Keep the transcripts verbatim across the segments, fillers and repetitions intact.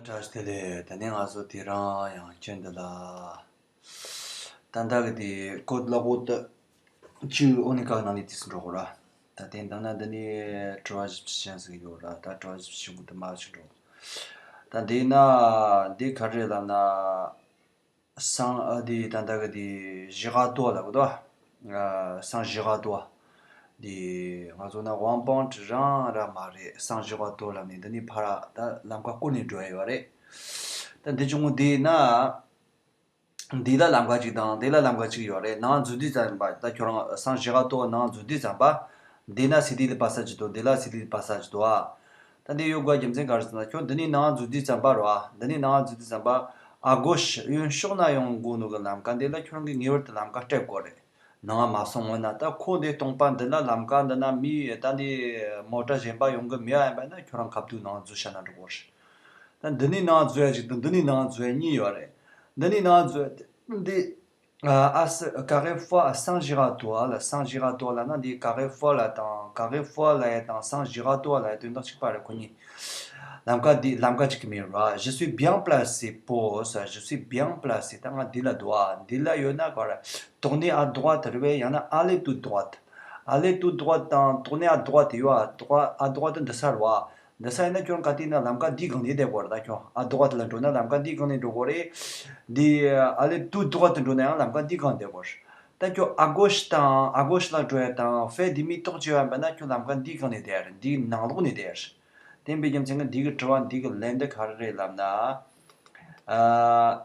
བཀྲ་ཤིས་བདེ་ལེགས། ད་ནི་ང་ཚོ་དེ་རིང་ཡང་ཁྱོད་འདི་ལ་ད་ལྟ་གི་དེ་ཀོ་ལ་ཀོ་ཏི་ཅིག་ཨོ་ནི་ཀ་ནང་ནས་དུས་སུ་འགྲོ་དགོས་ར། ད་དེ་འདང་ན་འདི་ནི་དྲི་བ་བཞི་བཅུ་ཞེ་གཅིག་ཡོད་ར། ད་དྲི་བ་བཞི་བཅུ་ཞེ་དགུ་དུ་མ་ཞིག་འགྲོ། ད་འདི་ན་འདི་ག་རེ་ལབ་ན། སང་ཨ་དེ་ད་ལྟ་གི་དེ་བཞི་ག་ཏོ་ལབ་གི་འདུག་ཨ། སང་བཞི་ག་ཏོ། དེ་ང་ཚོ་ན་དབང་པང་ཀྲི་རང་ར་མ་རེད། སང་བཞི་ག་ཏོ་ལབ་ནས་འདི་ནི་ཕ་ར་ད་ལམ་ཁ་བསྐོར་ནས་འགྲོ་ཡ་ཡོད་རེད། ད་འདི་ཆུང་ངུ་དེ་ན། འདི་ལ་ལམ་ཁ་གཅིག་དང་དེ་ལ་ལམ་ཁ་གཅིག་ཡོད་རེད། ནང་འཛུལ་དུས་ཙམ་པ་ད་ཁྱོད་རང་སང་བཞི་ག་ཏོ་ནང་འཛུལ་དུས་ཙམ་པ། འདི་ན་སི་ཏི་ལི་པ་ས་ཅི་དོ། འདི་ལ་སི་ཏི་ལི་པ་ས་ཅི་དོ་ཨ། ད་འདི་ཡོད་དགོས་རྒྱུ་མཚན་ག་རེ་ཟེར་ན། ཁྱོད་འདི་ནས་ནང་འཛུལ་དུས་ཙམ་པ་རོ་ཨ། འདི་ནས་ནང་འཛུལ་དུས་ཙམ་པ། ཨ་གོ་ཤ་གཡོན་ཕྱོགས་ན་ཡོང་དགོས་ནོ་གི་ལམ་ཁ་འདི་ལ་ཁྱོད་རང་གིས་ངེས་པར་དུ་ལམ་ཁ་སྤྲད་དགོས་རེད། ནང་མ་སོང་སྔོན་ན་ད་ཁོ་འདི་སྟོང་པ་འདི་ལ་ལམ་ཁ་འདི་ན་མི་ད་འདི་མོ་ཊ་གཞན་པ་ཡོང་གི་མེད་ཨ། ཡིན་པ་ན་ཁྱོད་རང་ཁ་ཐུག་ནང་འཛུལ་ཤ་ན་འགྲོ་དགོས་རེད། ད་འདི་ནས་ནང་འཛུལ་ཡ་གཅིག་དང་འདི་ནས་ནང་འཛུལ་ཡ་གཉིས་ཡོད་རེད། འདི་ནས་ནང་འཛུལ་ཡ་འདི། ཨ་ཨ་ས་ཀ་རེ་ཧྥ་སང་བཞི་ག་ཏོ་ལ། སང་བཞི་ག་ཏོ་ལ་ན་འདི་ཀ་རེ་ཧྥ་ལ་དང་ཀ་རེ་ཧྥ་ལ་ཡ་དང་སང་བཞི་ག་ཏོ་ལ་ཡ་དོན་དག་གཅིག་པ་རེད། ཁོ་གཉིས་ལམ་ཁ་འདི་ལམ་ཁ་གཅིག་གི་མིང་རེད། Je suis bien placé pour ça. Je suis bien placé. ད་ང་འདི་ལ་འདུག་ཨ། འདི་ལ་ཡོད་ན་ག་རེ། Tournez à droite རེད་པས། ཡང་ན་aller tout droit. Aller tout droit དང་tournez à droite ཡོད་ཨ། droit à droite འདི་ས་རེད་པ། འདི་ས་ཡིན་ན་ཁྱོད་ག་དུས་ན་ལམ་ཁ་འདིའི་སྒང་ནས་བསྡད་དགོས་རེད། ད་ཁྱོད་à droite ལ་འགྲོ་ན་ལམ་ཁ་འདིའི་སྒང་ནས་འགྲོ་དགོས་རེད། འདི་aller tout droit དུ་འགྲོ་ན་ཡང་ལམ་ཁ་འདིའི་སྒང་བསྡད་དགོས་རེད། ད་ཁྱོད་à gauche དང་à gauche ལ་འགྲོ་ཡ་དང་faire demi-tour བྱེད་ཡ་ཡིན་པ་ན་ཁྱོད་ལམ་ཁ་འདིའི་སྒང་ནས་བསྡད་ཡ་རེད། འདིའི་ནང་ལོགས་ནས་བསྡད་ཡ་རེད། དེ་འབད་རྒྱུ་མཚན་གྱིས་འདི་གི་དྲི་བ་འདི་གི་ལན་འདི་ག་རེ་རེད་ལབ་ན། ཨ།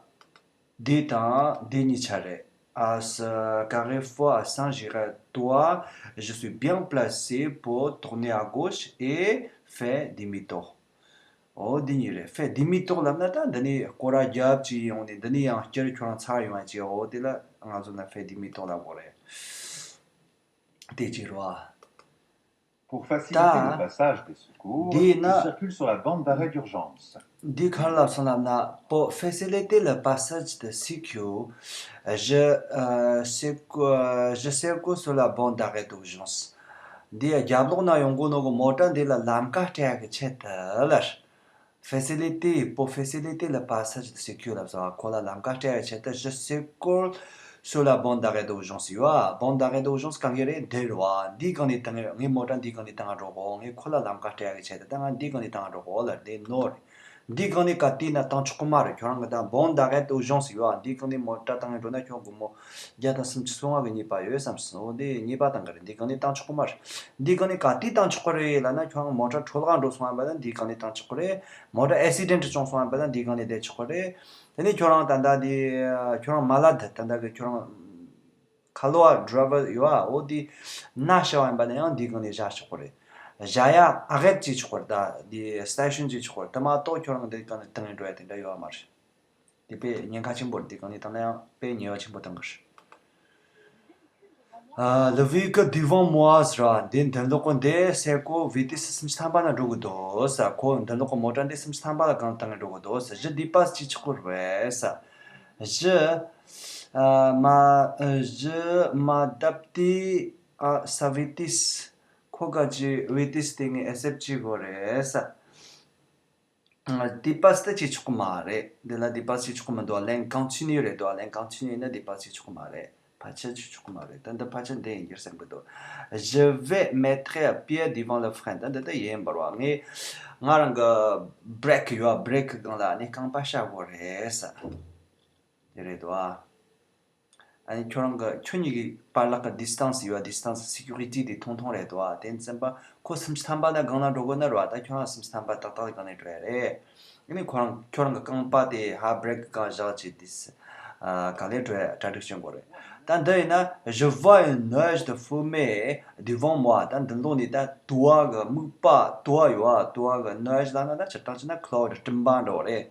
འདི་དང་འདི་གཉིས་ཆ་རེད། À ce carrefour à Saint-Girard-Tois, je suis bien placé pour tourner à gauche et faire demi-tour. ཨོ་འདི་གཉིས་རེད། faire demi-tour ལབ་ན་ད་འདི་ནས་སྐོར་ར་རྒྱབ་ཅིག་ཡོང་ནས་འདི་ནས་ཡང་བསྐྱར་ཁྱོད་རང་ཚར་ཡོང་ཡ་ཅིག་ཨོ་དེ་ལ་ང་ཚོ་ན་faire demi-tour ལབ་དགོས་རེད། དེ་ཅིག་རེད་བ། Pour faciliter le passage des secours, je circule sur la bande d'arrêt d'urgence. འདི་ག་རེ་ལབ་སོང་ལབ་ན། Pour faciliter le passage des secours, je, euh, circu- euh, je circule sur la bande d'arrêt d'urgence. འདི་རྒྱབ་ལོགས་ན་ཡོང་གོ་ནོ་གི་མོ་ཊ་འདི་ལ་ལམ་ཁ་སྤྲད་ཡ་གི་ཆེད་དུ་ལ། Faciliter, pour faciliter le passage des secours ལབ་སོང་། ཁོ་ལ་ལམ་ཁ་སྤྲད་ཡ་ཆེད་དུ་je circule sur la bande d'arrêt d'urgence ཡོད་ཨ། bande d'arrêt d'urgence གང་གི་རེད། འདི་རེད་བ། འདིའི་སྒང་ནས་བཏང་ངའི་མོ་ཊ་འདིའི་སྒང་ནས་བཏང་འགྲོ་གོ། ངས་ཁོ་ལ་ལམ་ཁ་སྤྲད་ཡ་གི་ཆེད་དུ་ད་ང་འདིའི་སྒང་ནས་བཏང་འགྲོ་གོ་ལ། འདི་ནོ་རེད། འདིའི་སྒང་ནས་ག་དུས་ན་བཏང་ཆོག་གི་མ་རེད། ཁྱོད་རང་གི་ད་bande d'arrêt d'urgence ཡོད་ཨ། འདིའི་སྒང་ནས་མོ་ཊ་བཏང་ངས་འགྲོ་ན་ཁྱོད་སྒོར་མོ་བརྒྱ་དང་སུམ་ཅུ་སོ་ལྔ་གི་ཉེས་པ་ཡོད་བསམ་སོང་། འོ་དེ་ཉེས་པ་བཏང་གི་རེད། འདི་གང་ནས་བཏང་ཆོག་གི་མ་རེད། འདི་གང་ནས་ག་དུས་བཏང་ཆོག་གི་རེད་ལབ་ན། ཁྱོད་རང་མོ་ཊ་འཕྲོ་བརླག་འགྲོ་སོང་བ་ཡིན་པ་ན་འདི་གང་ནས་བཏང་ཆོག་གི་རེད། མོ་ཊ་ཨེག་སི་ཌེན་ཊི་བྱུང་སོང་བ་ཡིན་པ་ན་འདི་གང་ནས་བསྡད་ཆོག་གི་རེད། དེ་ནས་ཁྱོད་རང་ད་ལྟ་འདི་ཁྱོད་རང་མ་ལ་དེ་ད་ལྟ་གི་ཁྱོད་རང་ཁ་ལོ་བ་ཌི་རའི་ཝར་ཡོད་ཨ། འོ་དེ་ན་ཤ་བ་ཡིན་པ་ན་ཡང་འདི་གང་ནས་བཞག་ཆོག་གི་རེད། བཞག་ཡ་ཨ་གེད་ཅིག་ཆོག་གི་རེད། ད་འདི་སི་ཊེ་ཤན་ཅིག་ཆོག་གི་རེད། དེ་མ་གཏོགས་ཁྱོད་རང་གི་འདི་གང་ནས་བཏང་ནས་འགྲོ་ཡ་དེ་འདྲ་ཡོད་མ་རེད། དེ་དཔེ་ཉེན་ཁ་ཆེན་པོ་རེད། དེ་གང་ནས་བཏང་ན་ཡང་དཔེ་ཉེས་པ་ཆེན་པོ་བཏང་གི་རེད། ཨ། Le véhicule devant moi ཟེར་བ་འདི་མདུན་ལོགས་གི་འདི་སའི་གོ་vitesse སུམ་ཅུ་ཐམ་པ་ན་འགྲོ་གི་འདུག་ཟེར། ཁོ་མདུན་ལོགས་གི་མོ་ཊ་འདི་སུམ་ཅུ་ཐམ་པ་ལ་སྒང་བཏང་ནས་འགྲོ་གི་འདུག་ཟེར། Je dépasse ཅིག་ཆོག་གི་རེད་ཟེར། Je, ཨ། m'a- je m'adapte à sa vitesse. ཁོ་ག་ཅི་vitesse དེ་ངས་accept བྱེད་དགོས་རེད་ཟེར། ཨ། dépasse ད་བྱེད་ཆོག་གི་མ་རེད། འདི་ལ་dépasse བྱེད་ཆོག་གི་མི་འདུག་ལན་continue རེད་འདུག་ལན་continue ཡིན་ན་dépasse བྱེད་ཆོག་གི་མ་རེད། ཕལ་ཆེར་བྱེད་ཆོག་གི་མ་རེད། ད་འདི་ཕལ་ཆེར་འདི་ཡིན་རྒྱུ་བསམ་གི་འདུག Je vais mettre un pied devant le frein. ད་འདི་ད་ཡིན་པར་བ། ངས་ང་རང་གི་brake ཡོད་brake སྒང་ལ་ནི་རྐང་པ་བཞག་དགོས་རེད་ཟེར། དེ་རེད་དོ། ཨ་ནི་ཁྱོད་རང་གི་ཁྱོད་གཉིས་ཀྱི་བར་ལ་གི་distance ཡོད། distance sécurité དེ་ཐུང་ཐུང་རེད་དོ། དེ་ཙམ་པ་ཁོ་སུམ་ཅུ་ཐམ་པ་ན་སྒང་ལ་འགྲོ་དགོས་ན་རེད་བ། ད་ཁྱོད་རང་སུམ་ཅུ་ཐམ་པ་ཏག་ཏག་གི་སྒང་ནས་འགྲོ་ཡ་རེད། ཨ་ནི་ཁོ་རང་ཁྱོད་རང་གི་རྐང་པ་དེ་ཧ་brake སྒང་བཞག་བྱས་དེ་ཨ་ག་ལེར་འགྲོ་ཡ་གྲ་སྒྲིག་བྱེད་དགོས་རེད། ད་འདི་ཡིན་ན། Je vois une nuage de fumée devant moi. ད་མདུན་ལོགས་ནས་ད་དུ་བ་གི་སྨུག་པ། དུ་བ་ཡོད་བ། དུ་བ་གི་nuage ལབ་ན་ད་སྤྱིར་བཏང་བྱས་ན་cloud སྤྲིན་པ་འདྲ་བོ་རེད།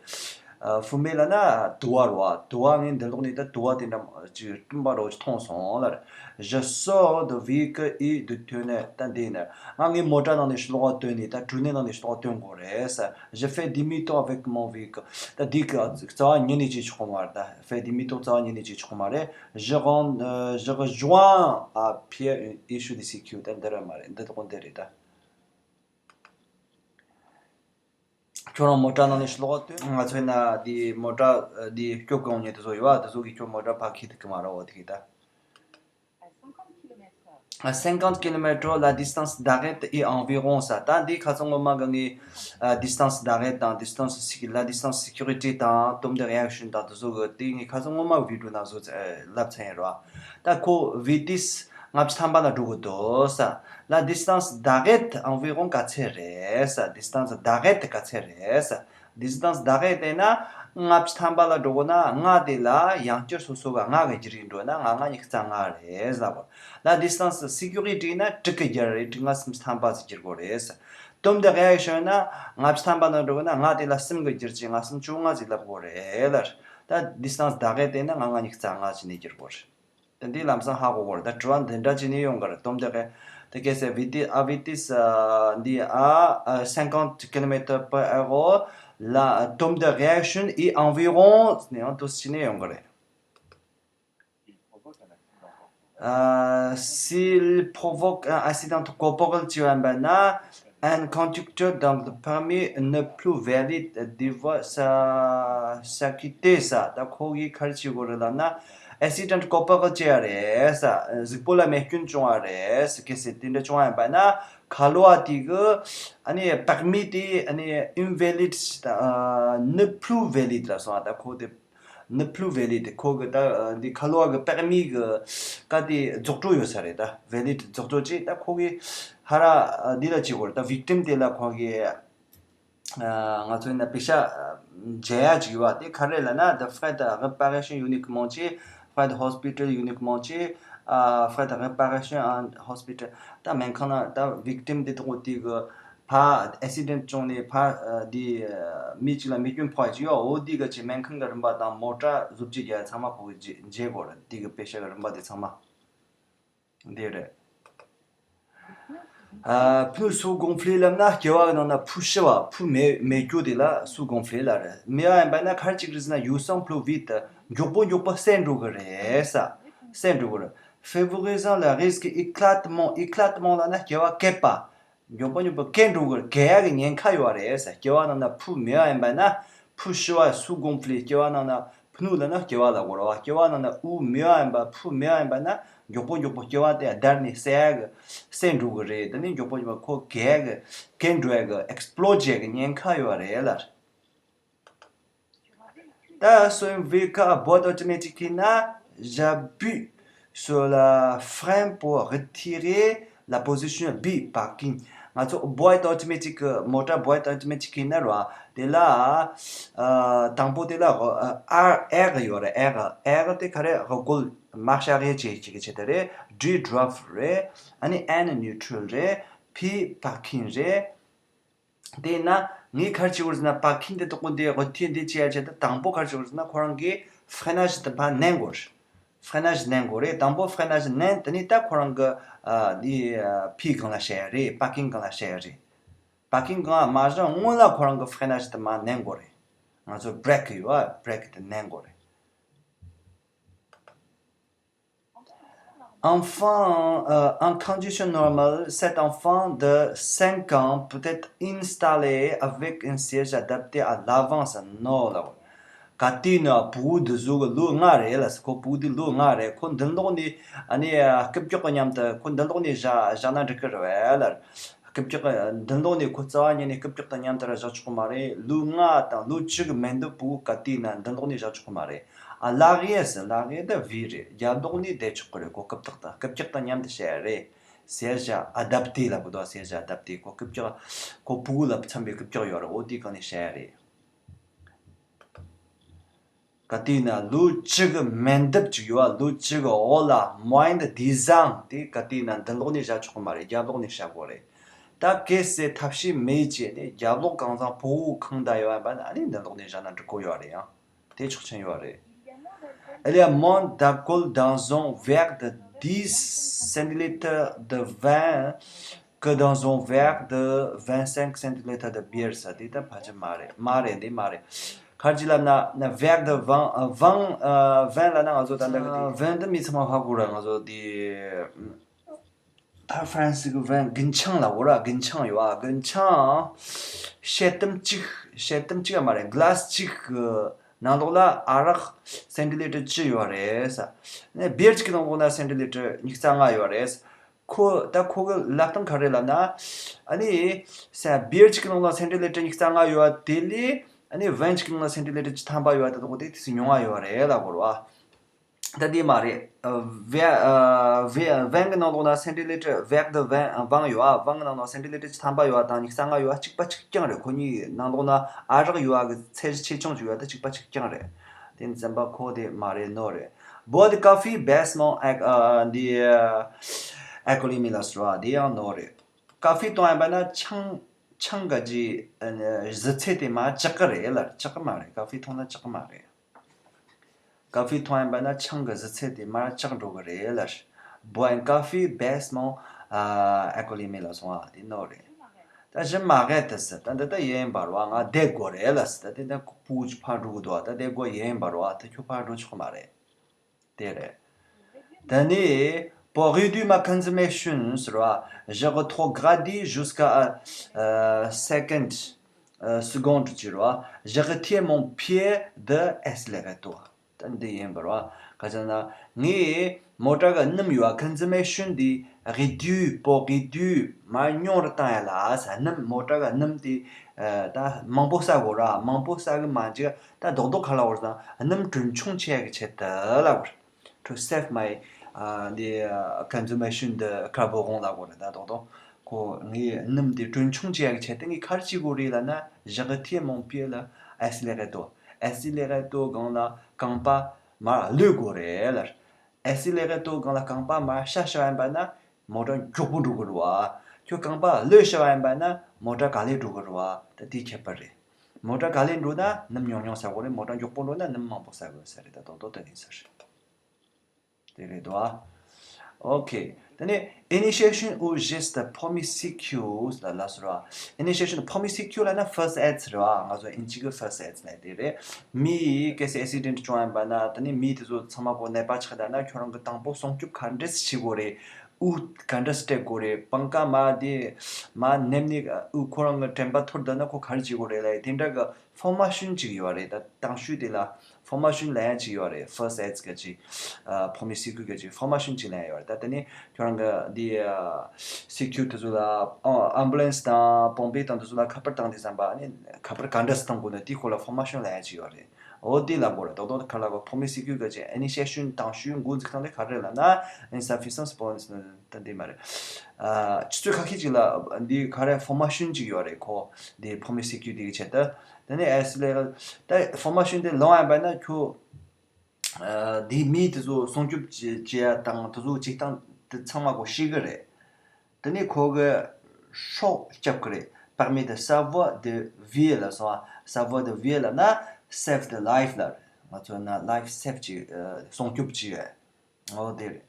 ཨ། fumée ལབ་ན་དུ་བ་རེད་བ། དུ་བ་ངའི་མདུན་ལོགས་ནས་ད་དུ་བ་དེ་འདྲ་ཅིག་སྤྲིན་པ་འདྲ་བོ་ཅིག་མཐོང་སོང་ལབ། Je sors du véhicule et je tourne. ད་འདི་ནས་ང་ངའི་མོ་ཊ་ནང་ནས་ཕྱི་ལོགས་བཏོན་ནས་ད་བྲུས་ནས་ནང་ནས་ཕྱི་ལོགས་བཏོན་དགོས་རེད་ཟེར། Je fais demi-tour avec mon véhicule. ད་འདི་གི་རྩ་བ་ཉིད་ནས་བྱེད་ཆོག་གི་མ་རེད། ད་faire demi-tour རྩ་བ་ཉིད་ནས་བྱེད་ཆོག་གི་མ་རེད། Je ren- euh, je rejoins à pied une issue de sécurité. ད་འདི་ར་མ་རེད། འདི་དགོན་དེ་རེད་ད། ཁྱོད་རང་མོ་ཊ་ནང་ནས་ཤི་ལོག་ཏུ་ང་ཚོའི་ན་འདི་མོ་ཊ་འདི་སྐྱོབ་གང་ཉེ་དེ་ཚོ་ཡོད་བ། དེ་ཚོ་གིས་ཁྱོད་མོ་ཊ་ཕར་ཁྱེར་ཐུབ་ཀྱི་མ་རེད། འོ་དེ་གི་ད། À cinquante kilomètres heure. À cinquante kilomètres heure, la distance d'arrêt est environ ça. ད་འདི་ཁ་སང་སྔོན་མ་གི་ངའི་ཨ་distance d'arrêt དང་distance sécu- la distance sécurité དང་temps de réaction དང་དེ་ཚོ་གི་དེ་ངའི་ཁ་སང་སྔོན་མ་གི་video ནང་བཟོ་ཚ- ལབ་ཚར་ཡིན་རོ། ད་ཁོ་vitesse ལྔ་བཅུ་ཐམ་པ་ལ་འགྲོ་གི་འདུག་ས། La distance d'arrêt environ ག་ཚད་རེད་ས། distance d'arrêt ག་ཚད་རེད་ས། distance d'arrêt དེ་ན་ལྔ་བཅུ་ཐམ་པ་ལ་འགྲོ་དགོས་ན། ལྔ་དེ་ལ་ཡང་བསྐྱར་སོ་སོ་ག་ལྔ་གི་བརྒྱུད་རིམ་འགྲོ་ན་ལྔ་ལྔ་ཉི་ཤུ་རྩ་ལྔ་རེད་ལབ་དགོས། La distance sécurité ན་དྲུག་གི་བརྒྱུད་རེད། དྲུག་ལྔ་སུམ་ཅུ་ཐམ་པ་ཟིག་བརྒྱུད་དགོས་རེད་ས། temps de réaction ན་ལྔ་བཅུ་ཐམ་པ་ལ་འགྲོ་དགོས་ན་ལྔ་དེ་ལ་གསུམ་གི་བརྒྱུད་ཅིག་ལྔ་གསུམ་བཅོ་ལྔ་ཟིག་ལབ་དགོས་རེད་ལ། ད་distance d'arrêt དེ་ན་ལྔ་ལྔ་ཉི་ཤུ་རྩ་ལྔ་ཟིག་ནས་བརྒྱུད་དགོས་རེད། དེ་འདི་ལམ་སང་ཧ་གོ་གོ་རེད། ད་དྲི་བ་འདི་འདྲ་ཅིག་ནས་ཡོང་གི་རེད། temps de réaction དེ་གལ་སྲིད་vitesse à vitesse འདི་à cinquante kilomètres par heure la temps de réaction est environ ནས་ཡང་དུས་ཅིག་ནས་ཡོང་གི་རེད། Euh, s'il provoque un accident corporel ཅེས་པ་ཡིན་པ་ན། Un conducteur dont le permis n'est plus valide devra s'acquitter ས། ད་ཁོ་གིས་ག་རེ་བྱེད་དགོས་རེད་ལབ་ན། Accident corporel བྱས་ཡ་རེད་ས། གཟུགས་པོ་ལ་རྨས་སྐྱོན་བྱུང་བ་རེད་ས། གལ་སྲིད་དེ་འདྲ་བྱུང་བ་ཡིན་པ་ན། ཁ་ལོ་བ་དེ་གི་ཨ་ནི་permis དེ་ཨ་ནི་invalid ཨ་n'est plus valide ལ་སོང་བ། ད་ཁོ་དེ་n'est plus valide ཁོ་གི་ད་འདི་ཁ་ལོ་བ་གི་permis གི་ཀ་དེ་རྫོགས་འགྲོ་ཡོད་ས་རེད། ད་valide རྫོགས་འགྲོ་ཅིག་ད་ཁོ་གི་ཧ་ར་འདི་ལ་བྱེད་དགོས་རེད། ད་victime དེ་ལ་ཁོ་གི་ང་ཚོའི་ནང་པེ་ཤ་འཇལ་ཡ་ཅིག་ཡོད་པ་དེ་ག་རེ་ལབ་ན། The frais de réparation uniquement ཅིག frais de hospital uniquement ཅིག་ཨ་frais de réparation en hospital ད་སྨན་ཁང་ན་ད་victime དེ་དག་དེ་གི་ཕ་accident བྱུང་ནས་ཕ་དེ་མི་གཅིག་ལ་རྨས་སྐྱོན་ཕོག་ཡ་ཅིག་ཡོད། འོ་དེ་གི་ཅིག་སྨན་ཁང་གི་རིན་པ་དང་མོ་ཊ་བཟོ་བཅོས་རྒྱག་ཡ་ཚང་མ་ཁོ་གི་འཇལ་དགོས་རེད། དེ་གི་པེ་ཤ་གི་རིན་པ་དེ་ཚང་མ། འདི་རེད། ཨ་pneu sous-gonflé ལབ་ན་སྐྱེ་བ་གི་ནང་ན་ཕུ་ཤི་བ། ཕུ་མེ་མེ་སྐྱོ་དེ་ལ་sous-gonflé ལབ་རེད། མེ་བ་ཡིན་པ་ན་ག་རེ་བྱེད་ཀྱི་རེད་ཟེར་ན། usant plus vite མགྱོགས་པོ་མགྱོགས་པོ་བསད་འགྲོ་གི་རེད་ས། བསད་འགྲོ་གི་རེད། Favorisant le risque éclatement. Éclatement ལབ་ན་སྐྱེ་བ་གས་པ། མགྱོགས་པོ་མགྱོགས་པོ་གས་འགྲོ་གི་རེད། གས་ཡ་གི་ཉེན་ཁ་ཡོད་རེད་ས། སྐྱེ་བ་ནང་ན་ཕུ་མེ་བ་ཡིན་པ་ན། ཕུ་ཤི་བ་sous-gonflé སྐྱེ་བ་ནང་ན། pneu ལབ་ན་སྐྱེ་བ་ལ་གོ་ར་བ། སྐྱེ་བ་ནང་ན་ཨུ་མེ་བ་ཡིན་པ། ཕུ་མེ་བ་ཡིན་པ་ན་མགྱོགས་པོ་མགྱོགས་པོ་སྐྱེ་བ་དེ་བརྡར་ནས་བསད་ཡ་གི་བསད་འགྲོ་གི་རེད། དེ་ནས་མགྱོགས་པོ་མགྱོགས་པོ་ཁོ་གས་གི་གས་འགྲོ་ཡ་གི་explode བྱེད་ཡ་གི་ཉེན་ཁ་ཡོད་རེད་ལ། ད་སོ་ཡིན་བི་ཀ་boîte automatique ཡིན་ན། J'appuie sur le frein pour retirer la position B, parking. ང་ཚོ་boîte automatique མོ་ཊ་boîte automatique ཡིན་ན་ར། དེ་ལ་ཨ་དང་པོ་དེ་ལ་ཨ་R R ཡོད་རེད། R R དེ་ག་རེ་ར་རྒོལ་marche arrière བྱེད་ཀྱི་ཆེད་དུ་རེད། D drive རེད། ཨ་ནི་N neutral རེད། P parking རེད། དེ་ན་ངས་ག་རེ་བྱེད་དགོས་ཟེར་ན། parking དེ་དག་པོ་འདི་ར་ཐིག་འདི་བྱེད་ཡ་ཆེད་དུ་དང་པོ་ག་རེ་བྱེད་དགོས་ཟེར་ན། ཁོ་རང་གིས་freinage དེ་ཕར་མནན་དགོས། freinage མནན་དགོས་རེད། དང་པོ་freinage མནན། དེ་ནས་ད་ཁོ་རང་གི་ཨ་འདི་ཨ་P སྒང་ལ་བྱེད་ཡ་རེད། parking སྒང་ལ་བྱེད་ཡ་རེད། parking སྒང་མ་བཞག་སྔོན་ལ་ཁོ་རང་གིས་freinage དེ་མར་མནན་དགོས་རེད། ང་ཚོ་brake ཡོད་ཨ། brake དེ་མནན་དགོས་རེད། Enfin, euh, en condition normale, cet enfant de cinq ans peut être installé avec un siège adapté à l'avant ས། ནོ་ལ། ག་དུས་ན་ཕྲུ་གུ་འདི་ཚོ་གི་ལོ་ལྔ་རེད་ལ། ཁོ་ཕྲུ་གུ་འདི་ལོ་ལྔ་རེད། ཁོ་མདུན་ལོགས་ནས་ཨ་ནི་རྐུབ་ཀྱག་གི་མཉམ་དུ་ཁོ་མདུན་ལོགས་ནས་བཞག་བཞག་ན་འགྲིག་གི་རེད་བས་ལ། རྐུབ་ཀྱག་མདུན་ལོགས་ནས་ཁོ་རྩ་བ་ཉིད་ནས་རྐུབ་ཀྱག་དང་མཉམ་དུ་ར་བཞག་ཆོག་གི་མ་རེད། ལོ་ལྔ་དང་ལོ་བཅུ་གི་མི་འདུག་ཕྲུ་གུ་ག་དུས་ན་མདུན་ལོགས་ནས་བཞག་ཆོག་གི་མ་རེད། ཨ་l'arrière ས། l'arrière དེ་V རེད། རྒྱབ་ལོགས་ནས་བསྡད་ཆོག་གི་རེད། ཁོ་རྐུབ་སྟེགས་དང་རྐུབ་ཀྱག་དང་མཉམ་དུ་བྱས་རེད། siège adapté ལབ་གི་འདུག siège adapté ཁོ་རྐུབ་ཀྱག་ཁོ་ཕྲུ་གུ་ལ་འཚམ་པའི་རྐུབ་ཀྱག་ཡོད་རེད། འོ་དེའི་སྒང་ནས་བྱས་རེད། ག་དུས་ན་ལོ་བཅུ་གི་མི་འདབ་ཅིག་ཡོད་ཨ། ལོ་བཅུ་གི་འོག་ལ་moins de dix ans དེ་ག་དུས་ན་མདུན་ལོགས་ནས་བཞག་ཆོག་གི་མ་རེད། རྒྱབ་ལོགས་ནས་བཞག་དགོས་རེད། ད་གལ་སྲིད་ཐབས་ཤེས་མེད་བྱས་ནས་རྒྱབ་ལོགས་གང་ཚང་ཕྲུ་གུ་གང་དང་ཡོད་པ་ན་ཨ་ནི་མདུན་ལོགས་ནས་བཞག་ན་འགྲིག་གི་ཡོད་རེད། ཡང་དེ་ཆོག་མཆན་ཡོད་རེད། Il y a moins d'alcool dans un verre de dix centilitres de vin que dans un verre de vingt-cinq centilitres de bière ས། དེ་ད་ཕལ་ཆེར་མ་རེད། མ་རེད། འདི་མ་རེད། ག་རེ་ལབ་ན་verre de vin ཨ་vin ཨ་vin ལབ་ན་ང་ཚོ་ད་ལྟ་གི་དེ་vin འདི་མི་ཚང་མ་ཧ་གོ་ར། ང་ཚོ་དེ་ ད་ཧྥ་རན་སི་གི་ཝེན་རྒུན་ཆང་ལབ་དགོས་ར། རྒུན་ཆང་ཡོད་ཨ། རྒུན་ཆང་ཤེལ་དམ་གཅིག་ཤེལ་དམ་གཅིག་ཡང་མ་རེད། གི་ལཱ་སི་གཅིག་གི་ནང་ལོགས་ལ་ཨ་རག་སེན་ཊི་ལི་ཊར་བཅུ་ཡོད་རེད་ས། ནས་བི་ཡར་གཅིག་གི་ནང་ལོགས་ན་སེན་ཊི་ལི་ཊར་ཉི་ཤུ་རྩ་ལྔ་ཡོད་རེད། ཁོ་ད་ཁོ་གི་ལབ་སྟངས་ག་རེ་ལབ་ན། ཨ་ནི་ས་བི་ཡར་གཅིག་གི་ནང་ལོགས་སེན་ཊི་ལི་ཊར་ཉི་ཤུ་རྩ་ལྔ་ཡོད་པ་དེ་ལས། ཨ་ནི་ཝེན་གཅིག་གི་ནང་ལོགས་སེན་ཊི་ལི་ཊར་བཅུ་ཐམ་པ་ཡོད་པ་དེ་དག་དེ་དེ་སུ་ཉུང་བ་ཡོད་རེད་ལབ་དགོས་རེད་བ། ད་དེ་མ་རེད། ཝེ་ཨ་ཝེ་ཝེན་གི་ནང་ལོགས་ན་སེན་ཊི་ལི་ཊར་ཝེག་དི་ཝེན་ཝང་ཡོད་ཨ། ཝང་གི་ནང་ལོགས་སེན་ཊི་ལི་ཊར་བཅུ་ཐམ་པ་ཡོད་པ་དང་ཉི་ཤུ་རྩ་ལྔ་ཡོད་པ་གཅིག་པ་གཅིག་རྐྱང་རེད། ཁོ་གཉིས་ནང་ལོགས་ན་ཨ་རག་ཡོད་པ་གི་ཚད་གཞི་ཆེ་ཆུང་གཅིག་ཡོད་པ་ད་གཅིག་པ་གཅིག་རྐྱང་རེད། དེ་འཛེམ་པ་ཁོ་དེ་མ་རེད་ནོ་རེད། Boire du café baisse mon alc- ཨ་འདི་ཨ་alcoolémie ལ་སོགས་པ་དེ་ཡང་ནོ་རེད། ཀ་ཧྥེ་འཐུང་ཡིན་པ་ན་ཆང་ཆང་ག་ཅི་ཨ་གཟི་ཚད་དེ་མར་ཆག་གི་རེད་ལ། ཆག་གི་མ་རེད། ཀ་ཧྥེ་འཐུང་ན་ཆག་གི་མ་རེད། ཀ་ཧྥེ་འཐུང་ཡིན་པ་ན་ཆང་གི་གཟི་ཚད་དེ་མར་ཆག་འགྲོ་གི་རེད་ལ། Boire un café baisse mon ཨ་alcoolémie ལ་སོང་བ་དེ་ནོ་རེད། ད་གཞི་མ་གས་དེ་སི་ད་འདི་ད་ཡིན་པ་རེད་བ། ང་བསྡད་དགོས་རེད་ལ་སི་ད་དེ་ད་ཕྲུ་གུ་ཕར་འགྲོ་གི་འདུག་ད་བསྡད་དགོས་ཡིན་པ་རེད་བ། ད་ཁྱོད་ཕར་འགྲོ་ཆོག་གི་མ་རེད། དེ་རེད། ད་ནི་pour réduire ma consommation ཟེར་བ། Je rétrograde jusqu'à euh, cinquante euh, secondes ཅེས་རེད་བ། Je retire mon pied de accelerateur. ད་འདི་ཡིན་པ་རེད་བ། ག་ཅི་ན་ངས་མོ་ཊ་གི་སྣུམ་ཡོད་པ་consommation འདི་réduire pour réduire མར་ཉུང་རུ་བཏང་ཡ་ལ་ས། སྣུམ་མོ་ཊ་གི་སྣུམ་དེ་ད་མང་པོ་ཟ་དགོས་ར། མང་པོ་ཟ་གི་མ་འཇུག་ད་རྡོག་རྡོག་ག་ལ་བར་དང་སྣུམ་གྲོན་ཆུང་བྱེད་ཡག་གི་ཆེད་དུ་ལབ་དགོས། To save my uh, the uh, consumption de carburant ལབ་དགོས་རེད། ད་རྡོག་རྡོག་ཁོ་ངའི་སྣུམ་དེ་གྲོན་ཆུང་བྱེད་ཡག་གི་ཆེད་དུ་ངས་ག་རེ་བྱེད་དགོས་རེད་ལབ་ན། Je retire mon pied de l'accelerateur. Accelerateur སྒང་ལ་རྐང་པ་མར་གློད་དགོས་རེད་ལ། Accelerateur སྒང་ལ་རྐང་པ་མར་བཞག་བཞག་ཡིན་པ་ན་མོ་ཊ་མགྱོགས་པོ་འགྲོ་གི་རེད་བ། ཁྱོད་རྐང་པ་གློད་བཞག་ཡིན་པ་ན་མོ་ཊ་ག་ལེར་འགྲོ་གི་རེད་བ། ད་དེའི་ཁྱད་པར་རེད། མོ་ཊ་ག་ལེར་འགྲོ་ན་སྣུམ་ཉུང་ཉུང་ཟ་དགོས་རེད། མོ་ཊ་མགྱོགས་པོ་འགྲོ་ན་སྣུམ་མང་པོ་ཟ་དགོས་ས་རེད། ད་རྡོག་རྡོག་ད་ཡིན་ས་རེད། དེ་རེད་དོ། ཨོ་ཁེ། དེ་ནས་initiation aux gestes premiers secours ལ་ལ་སོ་ར། Initiation premiers secours ལ་ན་first aid ཟེར་བ། ང་ཚོ་ཨིན་ཇི་གི་first aid ལ་དེ་རེད། མི་གལ་སྲིད་accident བྱུང་ཡིན་པ་ན། དེ་ནས་མི་དེ་ཚོ་ཚང་མ་གོ་ནད་པ་ཆགས་ད་ན་ཁྱོད་རང་གི་དང་པོ་སྲུང་སྐྱོབ་ག་འདྲས་བྱེད་དགོས་རེད། དབུགས་ག་འདྲས་སྤྲད་དགོས་རེད། པང་ཀ་མ་དེ་མ་ནེམ་ནས་དབུགས་ཁོ་རང་གི་དྲན་པ་ཐོར་ད་ན་ཁོ་ག་རེ་བྱེད་དགོས་རེད་ལ། དེ་འདྲ་གི་formation ཅིག་ཡོད་རེད། ད་དང་ཤོས་དེ་ལ་formation ལབ་ཡ་ཅིག་ཡོད་རེད། first aid ག་ཅིག་ཨ་premiers secours ག་ཅིག formation ཅིག་ལབ་ཡ་ཡོད་རེད། ད་དེ་ནི་ཁྱོད་རང་གི་འདི་ཨ་secours དེ་ཚོ་ལ་ཨ་ambulance དང་pompier དང་དེ་ཚོ་ལ་ཁ་པར་བཏང་དུས་ཙམ་པ་ནི་ཁ་པར་ག་འདྲ་སེ་བཏང་དགོས་ན་དེའི་སྐོར་ལ་formation ལབ་ཡ་ཅིག་ཡོད་རེད། འོ་དེ་ལབ་དགོས་རེད། རྡོག་རྡོག་ག་ལ་གོ་premiers secours ག་ཅིག initiation དང་ཤོས་འགོ་འཛུགས་སྟངས་དེ་ག་རེ་ལབ་ན་insuffisance pulmonaire ད་འདི་མ་རེད། ཨ་ཆུ་ཚོད་ཁ་ཤས་ཅིག་ལ་འདི་ག་རེ་formation ཅིག་ཡོད་རེད། ཁོ་འདི་premiers secours འདི་གི་ཆེད་དུ། དེ་ནས་ཨེ་སི་ལེ་ད་formation དེ་ལོང་ཡ་པ་ན་ཁྱོད་ཨ་འདི་མི་དེ་ཚོ་སྲུང་སྐྱོབ་བྱེད་བྱེད་ཡ་དང་དེ་ཚོ་བྱེད་སྟངས་དེ་ཚང་མ་ཁོ་ཤེས་གི་རེད། དེ་ནས་ཁོ་གི་སྲོག་སྐྱབས་གི་རེད། permet de sauver des vies ལ་སོང་བ། sauver des vies ལབ་ན་save the life ལ་རེད། ང་ཚོ་ན་life save བྱེད་ཨ་སྲུང་སྐྱོབ་བྱེད་ཡ། འོ་དེ་རེད།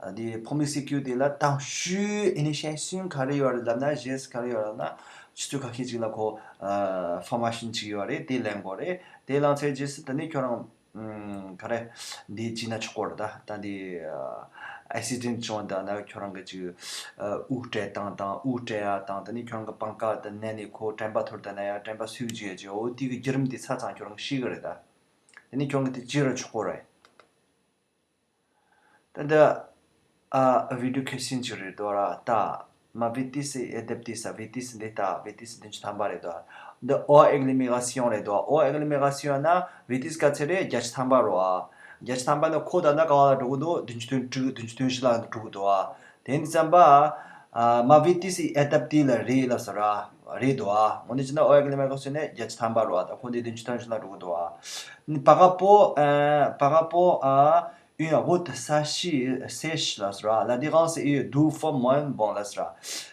ཨ་དེ་premiers secours དེ་ལ་དང་ཤོས་initiation ག་རེ་ཡོད་རེད་ལབ་ན། geste ག་རེ་ཡོད་རེད་ལབ་ན། ཆུ་ཚོད་ཁ་ཤས་ཅིག་ལ་ཁོ་ཨ་formation ཅིག་ཡོད་རེད། དེ་ལེན་དགོས་རེད། དེ་ལེན་ཚར་རྗེས་སུ་དེ་ནས་ཁྱོད་རང་ཨམ་ག་རེ་འདི་བྱས་ན་ཆོག་གོ་རེད། ད་ད་འདི་ཨ་accident བྱུང་ད་ན་ཁྱོད་རང་གི་ཅིག་ཨ་དབུགས་སྤྲད་སྟངས་དང་དབུགས་སྤྲད་ཡ་དང་། དེ་ནས་ཁྱོད་རང་གི་པང་ཀ་དེ་མནན་ནས་ཁོ་དྲན་པ་ཐོར་ད་ན་ཡ་དྲན་པ་གསོས་བྱས་ཀྱི་འོ་དེ་གི་བརྒྱུད་རིམ་དེ་ཆ་ཚང་ཁྱོད་རང་ཤེས་གི་རེད་ད། དེ་ནས་ཁྱོད་རང་གི་དེ་བྱས་ར་ཆོག་གོ་རེད། ད་འདི་ཨ་video question ཅིག་རེད་དོ་ར། ད་ma vitesse est adaptée ས། vitesse འདི་ད་vitesse བདུན་ཅུ་ཐམ་པ་རེད་དོ། འདི་hors agglomération རེད་དོ། hors agglomération ན་vitesse ག་ཚད་རེད། བརྒྱད་ཅུ་ཐམ་པ་རོ། ཨ་བརྒྱད་ཅུ་ཐམ་པ་ནི་ཁོ་ད་ན་ག་བ་ལ་འགྲོ་གི་འདུག་བདུན་ཅུ་དོན་དྲུག་བདུན་ཅུ་དོན་བཞི་ལ་འགྲོ་གི་འདུག་ཨ་དེ་འདི་ཙམ་པ་ཨ་ma vitesse est adaptée ལ་རེད་ལ་ཟེར་ར་རེད་དོ། ཨ་འོ་ནི་ཅི་ན་hors agglomération ནི་བརྒྱད་ཅུ་ཐམ་པ་རོ། ཨ་ད་ཁོ་འདི་བདུན་ཅུ་དོན་བཞི་ལ་འགྲོ་གི་འདུག་ཨ་par rapport ཨ་par rapport à une route sèche, sèche ལ་ཟེར་བ། L'adhérence est deux fois moins bonne ལ་ཟེར་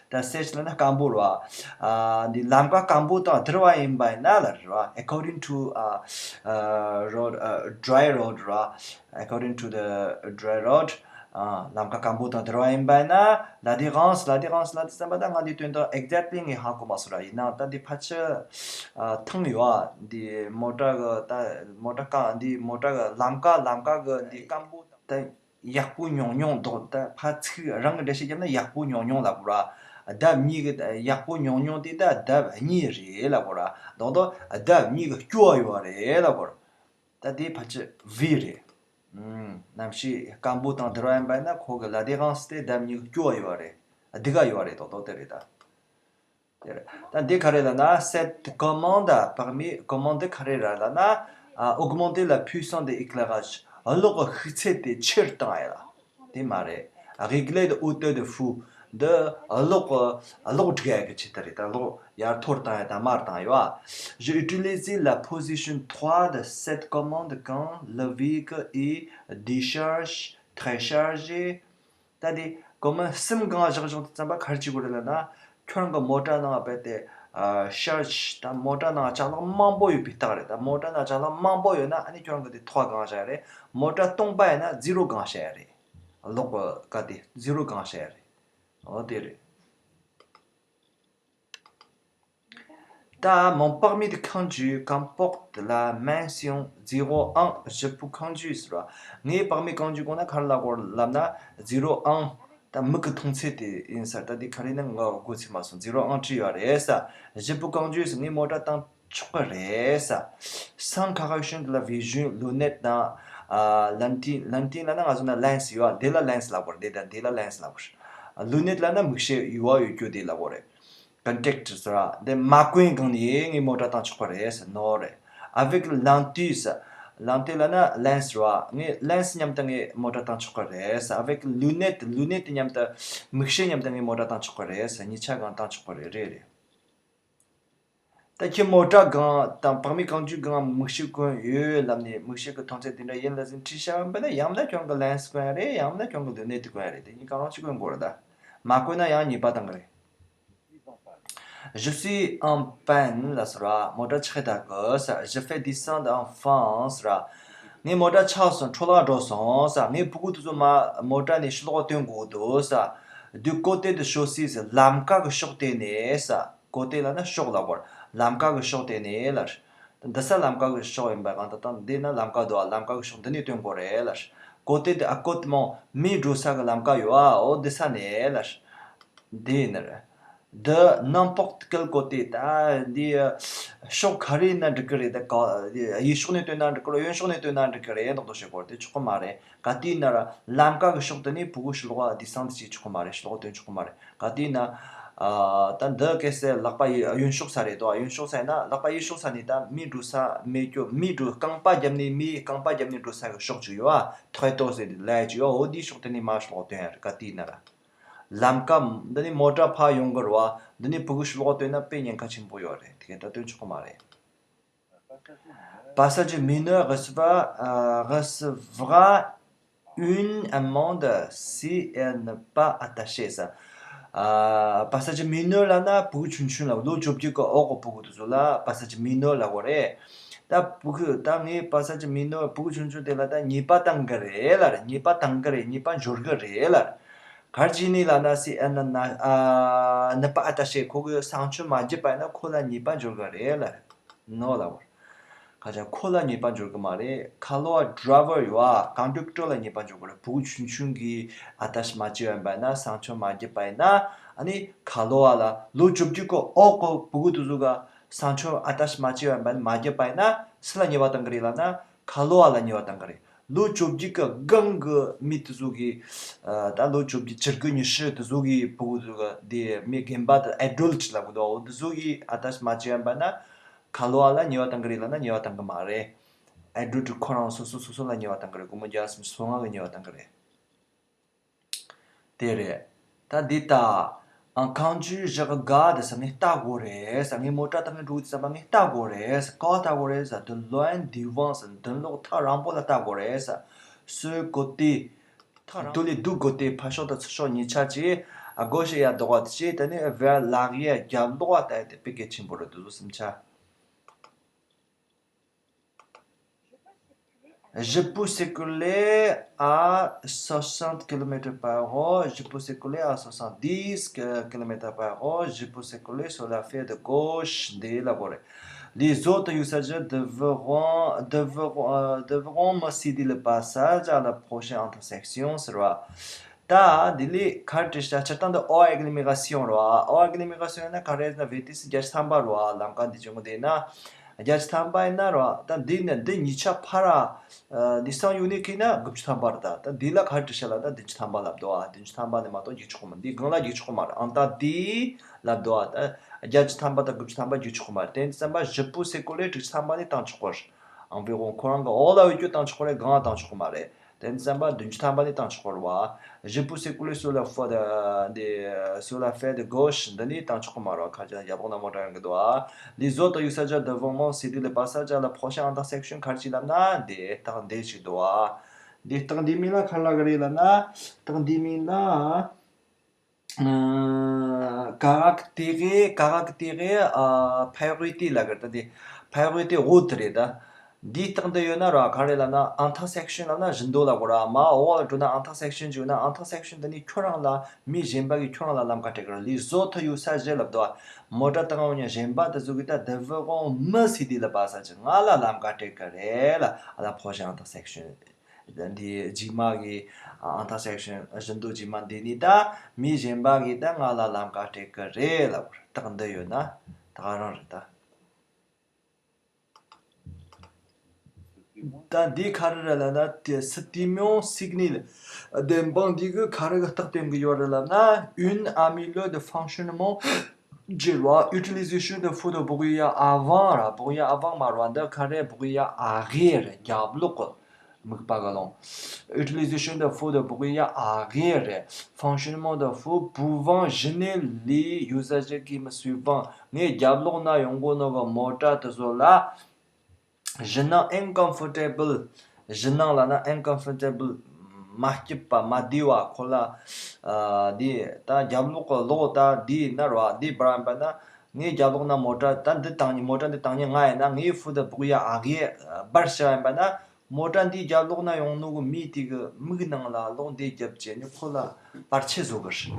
བ། ད་sèche ལ་ན་སྐམ་པོ་རེད་བ། ཨ་འདི་ལམ་ཀ་སྐམ་པོ་དང་བསྡུར་བ་ཡིན་པ་ཡིན་ན་ལ་རེད་བ། According to ཨ་ཨ་road ཨ་dry road རེད་བ། According to the dry road ཨ་ལམ་ཀ་སྐམ་པོ་དང་བསྡུར་བ་ཡིན་པ་ཡིན་ན། L'adhérence l'adhérence ལ་དེ་ཙམ་པ་ད་ང་འདི་དོན་དག་exactly ངས་ཧ་གོ་མ་སོང་ར། ཡིན་ནའང་ད་འདི་ཕལ་ཆེར་ཨ་ཐང་ཡོད་ཨ། འདི་མོ་ཊ་གི་ད་མོ་ཊ་ཀ་འདི་མོ་ཊ་གི་ལམ་ཀ་ལམ་ཀ་གི་འདི་སྐམ་པོ་ད། ཡག་པོ་ཉུང་ཉུང་འདུག་ད་ཕར་ཚིག་རང་གི་འགྲེལ་བཤད་བརྒྱབ་ན་ཡག་པོ་ཉུང་ཉུང་ལབ་དགོས་ར། ལྡབ་གཉིས་ཀྱི་ཡག་པོ་ཉུང་ཉུང་དེ་ད་ལྡབ་གཉིས་རེད་ལབ་དགོས་ར། རྡོག་རྡོག་ལྡབ་གཉིས་ཀྱི་སྐྱོ་བ་ཡོད་རེད་ལབ་དགོས་ར། ད་དེ་ཕལ་ཆེར་V རེད། ཨུམ། གནམ་གཤིས་སྐམ་པོ་དང་བསྡུར་བ་ཡིན་པ་ཡིན་ན་ཁོ་གི་ལ་དེ་གང་སྟེ་ལྡབ་གཉིས་ཀྱི་སྐྱོ་བ་ཡོད་རེད། སྡུག་ག་ཡོད་རེད། རྡོག་རྡོག་དེ་རེད་ད། དེར། ད་འདི་ག་རེ་ལབ་ན། Cette commande permet commande ག་རེ་ར་ལབ་ན། Augmenter la puissance de éclairage གློག་གི་ཤུགས་ཚད་དེ་ཆེར་བཏང་ཡ་ལ། དེ་མ་རེད། Régler de hauteur de feu འདི་གློག་གི་གློག་སྒྲིག་ཡ་གི་ཆེད་དུ་རེད། ད་གློག་ཡར་མཐོར་བཏང་ཡ་དང་མར་བཏང་ཡ། J'ai utilisé la position trois de cette commande quand le véhicule est déchargé, très chargé ད་དེ་commande གསུམ་སྒང་བཞག་བཞག་དུས་ཙམ་པ་ག་རེ་བྱེད་དགོས་རེད་ལབ་ན། ཁྱོད་རང་གི་མོ་ཊ་ནང་རྦད་དེ་ཨ་charge ད་མོ་ཊ་ནང་ཅ་ལག་མང་པོ་ཡོད་པའི་རྟགས་རེད། ད་མོ་ཊ་ནང་ཅ་ལག་མང་པོ་ཡོད་ན་ཨ་ནི་ཁྱོད་རང་གི་དེ་trois སྒང་བཞག་ཡ་རེད། མོ་ཊ་སྟོང་པ་ཡིན་ན་zéro སྒང་བཞག་ཡ་རེད། གློག་གི་ཀ་དེ་zéro སྒང་བཞག་ཡ་རེད། འོ་དེ་རེད། ད་mon permis de conduire comporte la mention zéro un je peux conduire ཟེར་བ། ངའི་permis conduire གོང་ན་ག་རེ་ལབ་དགོས་ལབ་ན་zéro un ད་མིག་གི་མཐོང་ཚད་དེ་ཡིན་ས་རེད། ད་དེ་ག་རེ་ཡིན་ན་ང་གོ་ཚོད་མ་སོང་། zéro un བྲིས་ཡོད་རེད་ས། je peux conduire ངས་མོ་ཊ་བཏང་ཆོག་གི་རེད་ས། Sans correction de la vision lunettes དང་ཨ་lentille lentille ལབ་ན་ང་ཚོ་ན་lens ཡོད། དེ་ལ་lens ལབ་དགོས་རེད། དེ་དང་དེ་ལ་lens ལབ་དགོས་རེད། lunettes ལབ་ན་མིག་ཤེལ་ཡོད་ཡོད་རྒྱུ་དེ་ལབ་དགོས་རེད། Contact ཟེར་བ་འདི་མ་གོན་གོང་ནས་ངས་མོ་ཊ་བཏང་ཆོག་པ་རེད་ཟེར་ནོ་རེད། Avec lentille ཟེར། lentille ལབ་ན་lens རེད་བ། ངས་lens མཉམ་དུ་ངས་མོ་ཊ་བཏང་ཆོག་པ་རེད་ཟེར། Avec lunettes lunettes མཉམ་དུ་མིག་ཤེལ་མཉམ་དུ་ངས་མོ་ཊ་བཏང་ཆོག་པ་རེད་ཟེར། གཉིས་ཆ་གང་བཏང་ཆོག་པ་རེད། རེད་རེད། ད་ཁྱེད་མོ་ཊ་གང་དང་permis conduire གང་མིག་ཤེལ་གོན་ཡོད་ལབ་ནས་མིག་ཤེལ་གྱི་མཐོང་ཚད་དེ་འདྲ་ཡིན་ལ་ཟིན་ཁྲིད་བྱ་བ་འབད་ན་ཡང་ན་ཁྱོད་ཀྱི་lens གོན་ཡ་རེད། ཡང་ན་ཁྱོད་ཀྱི་lunettes གོན་ཡ་རེད། དེ་གཉིས་གང་རུང་གཅིག་གོན་དགོས་རེད་ད། མ་གོན་ན་ཡང་ཉེས་པ་བཏང་གི་རེད། Je suis en panne ལ་ཟེར་བ། མོ་ཊ་ཆག་ད་གི་ཟེར། Je vais descendre en panne ཟེར་བ། ངའི་མོ་ཊ་ཆག་སོང་། འཕྲོ་བརླག་འགྲོ་སོང་ཟེར། ངའི་ཕྲུ་གུ་དེ་ཚོ་མ་མོ་ཊ་ནས་ཕྱི་ལོགས་ཐོན་དགོས་འདུག་ཟེར། Du côté de chaussée ཟེར། ལམ་ཁ་གི་ཕྱོགས་དེ་ནས་ཟེར། Côté ལབ་ན་ཕྱོགས་ལབ་དགོས། ལམ་ཁ་གི་ཕྱོགས་དེ་ནས་ལབ། འདི་ས་ལམ་ཁ་གི་ཕྱོགས་ཡིན་པ་གང་ལྟར་དང་འདི་ན་ལམ་ཁ་འདུག་ཨ། ལམ་ཁ་གི་ཕྱོགས་འདི་ནས་ཐོན་དགོས་རེད་ལབ། Côté de à côté མོ་མི་འགྲོ་ས་གི་ལམ་ཁ་ཡོད་ཨ། འོ་འདི་ས་ནས་ལབ། འདི་ནི་རེད། De n'importe quel côté ད་འདི་ཕྱོགས་ག་རེ་ཡིན་ན་འགྲིག་གི་རེད། ད་ག་གཡས་ཕྱོགས་ནས་བཏོན་ན་འགྲིག་གི་རེད། གཡོན་ཕྱོགས་ནས་བཏོན་ན་འགྲིག་གི་རེད། མདོག་མདོག་བྱེད་དགོས་རེད། དེ་ཆོག་གི་མ་རེད། ག་དུས་ཡིན་ན་ར་ལམ་ཁ་གི་ཕྱོགས་དེ་ནས་ཕྲུ་གུ་ཕྱི་ལོགས་ཨ་འདི་སང་དེ་བྱེད་ཆོག་གི་མ་རེད། ཕྱི་ལོགས་བཏོན་ཆོག་གི་མ་རེད། ག་དུས་ན། ཨ་ད་འདི་གལ་སྲིད་ལག་པ་ཡི་གཡོན་ཕྱོགས་ས་རེད་དོ། གཡོན་ཕྱོགས་ས་ཡིན་ན་ལག་པ་གཡས་ཕྱོགས་ས་ནས་ད་མི་འགྲོ་ས་མེད་རྒྱུ། མི་འགྲོ་རྐང་པ་བརྒྱབ་ནས་མི་རྐང་པ་བརྒྱབ་ནས་འགྲོ་ས་གི་ཕྱོགས་ཅིག་ཡོད་ཨ། ཐོད་ཏོ་ཟེར་ལས་ཅིག་ཡོད། འོ་འདིའི་ཕྱོགས་དེ་ནས་མར་ཕྱི་ལོགས་བཏོན་ཡ་རེད། ག་དུས་ན་ར། ལམ་ཀ་འདི་ནས་མོ་ཊ་ཕར་ཡོང་གི་རེད་བ། འདི་ནས་ཕྲུ་གུ་ཕྱི་ལོགས་བཏོན་ན་དཔེ་ཉེན་ཁ་ཆེན་པོ་ཡོད་རེད། དེ་ག་ད་བཏོན་ཆོག་གི་མ་རེད། Passager mineur recevra, euh, recevra une amende si elle n'est pas attachée ཟེར། ཨ་passager mineur ལབ་ན་ཕྲུ་གུ་ཆུང་ཆུང་ལ། ལོ་བཅོ་བརྒྱད་ཀྱི་འོག་གི་ཕྲུ་གུ་དེ་ཚོ་ལ་passager mineur ལབ་དགོས་རེད། ད་ཕྲུ་གུ་ད་ངས་passager mineur ཕྲུ་གུ་ཆུང་ཆུང་དེ་ལ་ད་ཉེས་པ་བཏང་གི་རེད་ལབ་རེད། ཉེས་པ་བཏང་གི་རེད། ཉེས་པ་འབྱོར་གི་རེད་ལབ་རེད། ག་རེ་བྱས་ནས་ལབ་ན། Si elle n'a ཨ་n'est pas attachée ཁོ་གི་གསང་སྤྱོད་མ་བརྒྱབ་པ་ཡིན་ན་ཁོ་ལ་ཉེས་པ་འབྱོར་གི་རེད་ལབ་རེད། ནོ་ལབ་དགོས། ཁ་ཅིག་ཁོ་ལ་ཉེས་པ་འབྱོར་གི་མ་རེད། ཁ་ལོ་བ་driver ཡོད་ཨ། conductor ལ་ཉེས་པ་འབྱོར་གི་རེད། ཕྲུ་གུ་ཆུང་ཆུང་གིས་attache མ་བྱས་པ་ཡིན་པ་ན། གསང་སྤྱོད་མ་བརྒྱབ་པ་ཡིན་ན། ཨ་ནི་ཁ་ལོ་བ་ལ། ལོ་བཅོ་བརྒྱད་ཀྱི་འོག་གི་ཕྲུ་གུ་དེ་ཚོ་ག་གསང་སྤྱོད་attache མ་བྱས་པ་ཡིན་པ་ན། མ་བརྒྱབ་པ་ཡིན་ན་སུ་ལ་ཉེས་པ་བཏང་གི་རེད་ལབ་ན། ཁ་ལོ་བ་ལ་ཉེས་པ་བཏང་གི་རེད། ལོ་བཅོ་བརྒྱད་ཀྱི་སྒང་གི་མི་དེ་ཚོ་གིས། ཨ་ད་ལོ་བཅོ་བརྒྱད་བཅུ་དགུ་ཉི་ཤུ་དེ་ཚོ་གི་ཕྲུ་གུ་དེ་ཚོ་ག་དེ་མི་རྒན་པ་དེ་adult ལབ་གི་འདུག་འོ་དེ་ཚོ་གིས་attache མ་བྱས་པ་ན། ཁ་ལོ་བ་ལ་ཉེས་པ་བཏང་གི་རེད་ལབ་ན་ཉེས་པ་བཏང་གི་མ་རེད། adult ཁོ་རང་སོ་སོ་སོ་སོ་ལ་ཉེས་པ་བཏང་གི་རེད། སྒོར་མོ་བརྒྱ་སུམ་ཅུ་སོ་ལྔ་གི་ཉེས་པ་བཏང་གི་རེད། དེ་རེད། ད་འདི་ལྟ། En conduisant je regarde ཟེར། ངས་ལྟ་དགོས་རེད་ཟེར། ངས་མོ་ཊ་བཏང་གི་འགྲོ་གི་ཟེར་བ། ངས་ལྟ་དགོས་རེད་ཟེར། ག་པར་ལྟ་དགོས་རེད་ཟེར། De loin devant ཟེར། མདུན་ལོགས་ཐག་རིང་པོ་ལ་ལྟ་དགོས་རེད་ཟེར། Sur le côté ཐག་རིང་། Tous les deux côtés ཕར་ཕྱོགས་དང་ཚུར་ཕྱོགས་གཉིས་ཆ་གཅིག à gauche et à droite གཅིག་དེ་ནས་vers l'arrière རྒྱབ་ལོགས་ལ་ལྟ་ཡ་དེ་དཔེ་གལ་ཆེན་པོ་རེད། དེ་ཚོ་སུམ་ཆ། Je peux circuler à soixante kilomètres par heure, je peux circuler à soixante-dix kilomètres par heure, je peux circuler sur la file de gauche འདི་ལབ་དགོས་རེད། Les autres usagers devront, devront, euh, devront me céder le passage à la prochaine intersection ཟེར་བ། ད་འདི་ལས་ག་རེ་བྲིས་ཤག་སྤྱིར་བཏང་དུ་hors agglomération རེད་བ། hors agglomération ཡིན་ན་ག་རེ་ཟེར་ན་vitesse བརྒྱད་ཅུ་ཐམ་པ་རེད་བ། ལམ་ཀ་འདི་བྱུང་དེ་ན་བརྒྱད་ཅུ་ཐམ་པ་ཡིན་ན་རེད་བ། ད་འདི་ནས་འདི་གཉིས་ཆ་ཕར་འདི་སང་ཡོང་ནས་ཁེ་ན་དགུ་བཅུ་ཐམ་པ་རེད། ད་ད་འདི་ལ་ག་རེ་བྲིས་ཤག་ལབ་ན་བདུན་ཅུ་ཐམ་པ་ལབ་འདུག་ཨ། བདུན་ཅུ་ཐམ་པ་ནས་མ་གཏོགས་རྒྱུག་ཆོག་གི་མ། འདི་སྒང་ལ་རྒྱུག་ཆོག་གི་མ་རེད། ཨང་ད་འདི་ལབ་འདུག་ཨ། ད་བརྒྱད་ཅུ་ཐམ་པ་དང་དགུ་བཅུ་ཐམ་པ་རྒྱུག་ཆོག་གི་མ་རེད། དེ་ཙམ་པ་je peux circuler དྲུག་ཅུ་ཐམ་པ་ནས་བཏང་ཆོག་གི་རེད། environ ཁོ་རང་གི་འོག་ལ་ཡོད་རྒྱུ་བཏང་ཆོག་གི་རེད། སྒང་ལ་བཏང་ཆོག་གི་མ་རེད། དེ་ཙམ་པ་བདུན་ཅུ་ཐམ་པ་ནས་བཏང་ཆོག་གི་རེད་བ། Je peux circuler sur la voie de, de, sur la voie de gauche འདི་ནས་བཏང་ཆོག་གི་མ་རེད་བ། ག་རེ་ཟེར་ན་རྒྱབ་ལོགས་ན་མོ་ཊ་ཡོང་གི་འདུག་ཨ། Les autres usagers devront me céder le passage à la prochaine intersection ག་རེ་བྱས་ལབ་ན་འདི་རྟགས་འདི་ཞིག་འདུག་ཨ། འདི་རྟགས་འདིའི་མིང་ལ་ག་རེ་ལབ་ཀྱི་རེད་ལབ་ན། རྟགས་འདིའི་མིང་ལ་ཨ་caractère, caractère ཨ་priorité ལབ་ཀྱི་རེད། ད་འདི་priorité haute རེད་ད། འདིའི་སྟེང་དུ་ཡོད་ན་ར་ག་རེ་ལབ་ན་intersection ལབ་ན་བཞི་མདོ་ལབ་དགོས་ར། མར་འོག་ལ་འགྲོ་ན་intersection ཅིག་ཡོད་ན་intersection འདི་ནི་ཁྱོད་རང་ལ་མི་གཞན་པ་གིས་ཁྱོད་རང་ལ་ལམ་ཀ་སྤྲད་ཀྱི་རེད། Les autres usagers ལབ་དུས་མོ་ཊ་བཏང་ཡོང་མཁན་གཞན་པ་དེ་ཚོ་གིས་ད་devront me céder le passage ང་ལ་ལམ་ཀ་སྤྲད་ཀྱི་རེད་ལ། ཨ་ལ་ཕོ་ཤ་intersection འདི་རྗེས་མ་གི་intersection བཞི་མདོ་རྗེས་མ་འདི་ནི་ད་མི་གཞན་པ་གིས་ད་ང་ལ་ལམ་ཀ་སྤྲད་ཀྱི་རེད་ལབ་དགོས་རེད། རྟགས་འདི་ཡོད་ན་ད་ག་རང་རེད་ད། ད་འདི་ག་རེ་རེད་ལབ་ན། དེ་སི་ཏི་མིང་སིག་ནལ་བདེན་དཔང་འདི་གི་ག་རེ་གི་རྟགས་སྟོན་གི་ཡོད་རེད་ལབ་ན། Une amie de fonctionnement རྗེས་ལ། Utilisation de feu de brouillard avant ར། brouillard avant མ་རེད་བ། འདི་ག་རེ་brouillard arrière རེད། རྒྱབ་ལོགས་གི་དམིགས་པ་གི་ལོང་། Utilisation de feu de brouillard arrière རེད། Fonctionnement de feu pouvant gêner les usagers qui me suivent ངའི་རྒྱབ་ལོགས་ན་ཡོང་གོ་ནོ་གི་མོ་ཊ་དེ་ཚོ་ལ་gênant inconfortable gênant ལབ་ན་inconfortable མ་སྐྱིད་པ་མ་བདེ་བ་ཁོ་ལ། ཨ་འདི་ད་རྒྱབ་ལོགས་གི་ལོགས་ད་འདི་ན་ར་བ། འདི་འབར་ཡིན་པ་ན་ངའི་རྒྱབ་ལོགས་ན་མོ་ཊ་ད་འདི་བཏང་ཉེ་མོ་ཊ་འདི་བཏང་ཉེ་ང་ཡིན་ན་ངའི་feu de brouillard arrière འབར་བྱས་ཡིན་པ་ན་མོ་ཊ་འདིའི་རྒྱབ་ལོགས་ན་ཡོང་ནོ་གི་མི་དེ་གི་མིག་ནང་ལ་ལོག་འདི་རྒྱབ་བྱས་ནས་ཁོ་ལ་བར་ཆད་བཟོ་གི་རེད།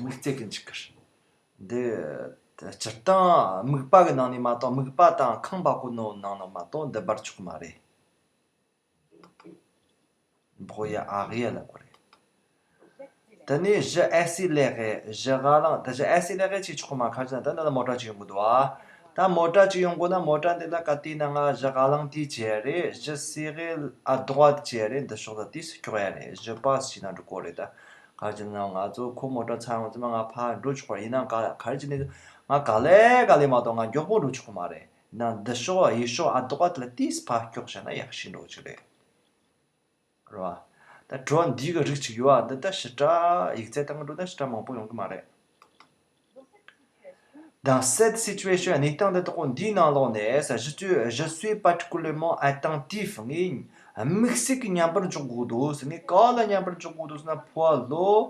མིག་བརྩེགས་གི་འཇུག་གི་རེད། འདི་སྤྱིར་བཏང་དམིགས་པ་གི་ནང་ནས་མ་གཏོགས། དམིགས་པ་དང་ཁེངས་པ་གོ་ནོ་ནང་ན་མ་གཏོགས་འདི་འབར་ཆོག་མ་རེད། brouillard arrière ལབ་དགོས་རེད། དེ་ནས je accélère je ralentis ད་je accélère བྱེད་ཆོག་མ། ག་རེ་ཟེར་ན་ད་འདི་ལ་མོ་ཊ་ཅིག་ཡོང་གི་འདུག་ཨ། ད་མོ་ཊ་ཅིག་ཡོང་དགོས་ན་མོ་ཊ་འདི་ལ་ག་དུས་ན་ང་je ralentis བྱེད་རེད། je serre à droite བྱེད་རེད། འདི་ཕྱོགས་ལ་དུས་སུ་ཁྱོག་ཡ་རེད། je passe བྱས་ན་འགྲིག་གོ་རེད་ད། ག་རེ་ཟེར་ན་ང་ཚོ་ཁོ་མོ་ཊ་ཚར་ཡོང་ཙམ་ང་ཕར་འགྲོ་ཆོག་པ་ཡིན་ན་ག་ག་རེ་བྱས་ནས་ང་ག་ལེ་ག་ལེ་མ་གཏོགས་ང་མགྱོགས་པོ་འགྲོ་ཆོག་གི་མ་རེད། ཡིན་ན་འདི་ཕྱོགས་གཡས་ཕྱོགས་à droite ལ་དུས་སུ་ཕར་ཁྱོག་བྱས་ན་ཡག་ཤོས་འགྲོ་གི་རེད། རེད་བ། ད་བྲོ་བ་འདི་གི་རིགས་ཅིག་ཡོད་ཨ། འདི་ད་ཞེ་དྲག་ཡིག་ཚད་སྟེང་འགྲོ་ན་ཞེ་དྲག་མང་པོ་ཡོང་གི་མ་རེད། Dans cette situation གནས་སྟངས་འདི་དག་པོ་འདིའི་ནང་ལོགས་ནས་je suis je suis particulièrement attentif ངས་དམིགས་བསལ་གྱི་མཉམ་པར་འཇོག་དགོས་འདུག་ཟེར། ངས་ག་ལ་མཉམ་པར་འཇོག་དགོས་འདུག་ཟེར་ན་poids lourd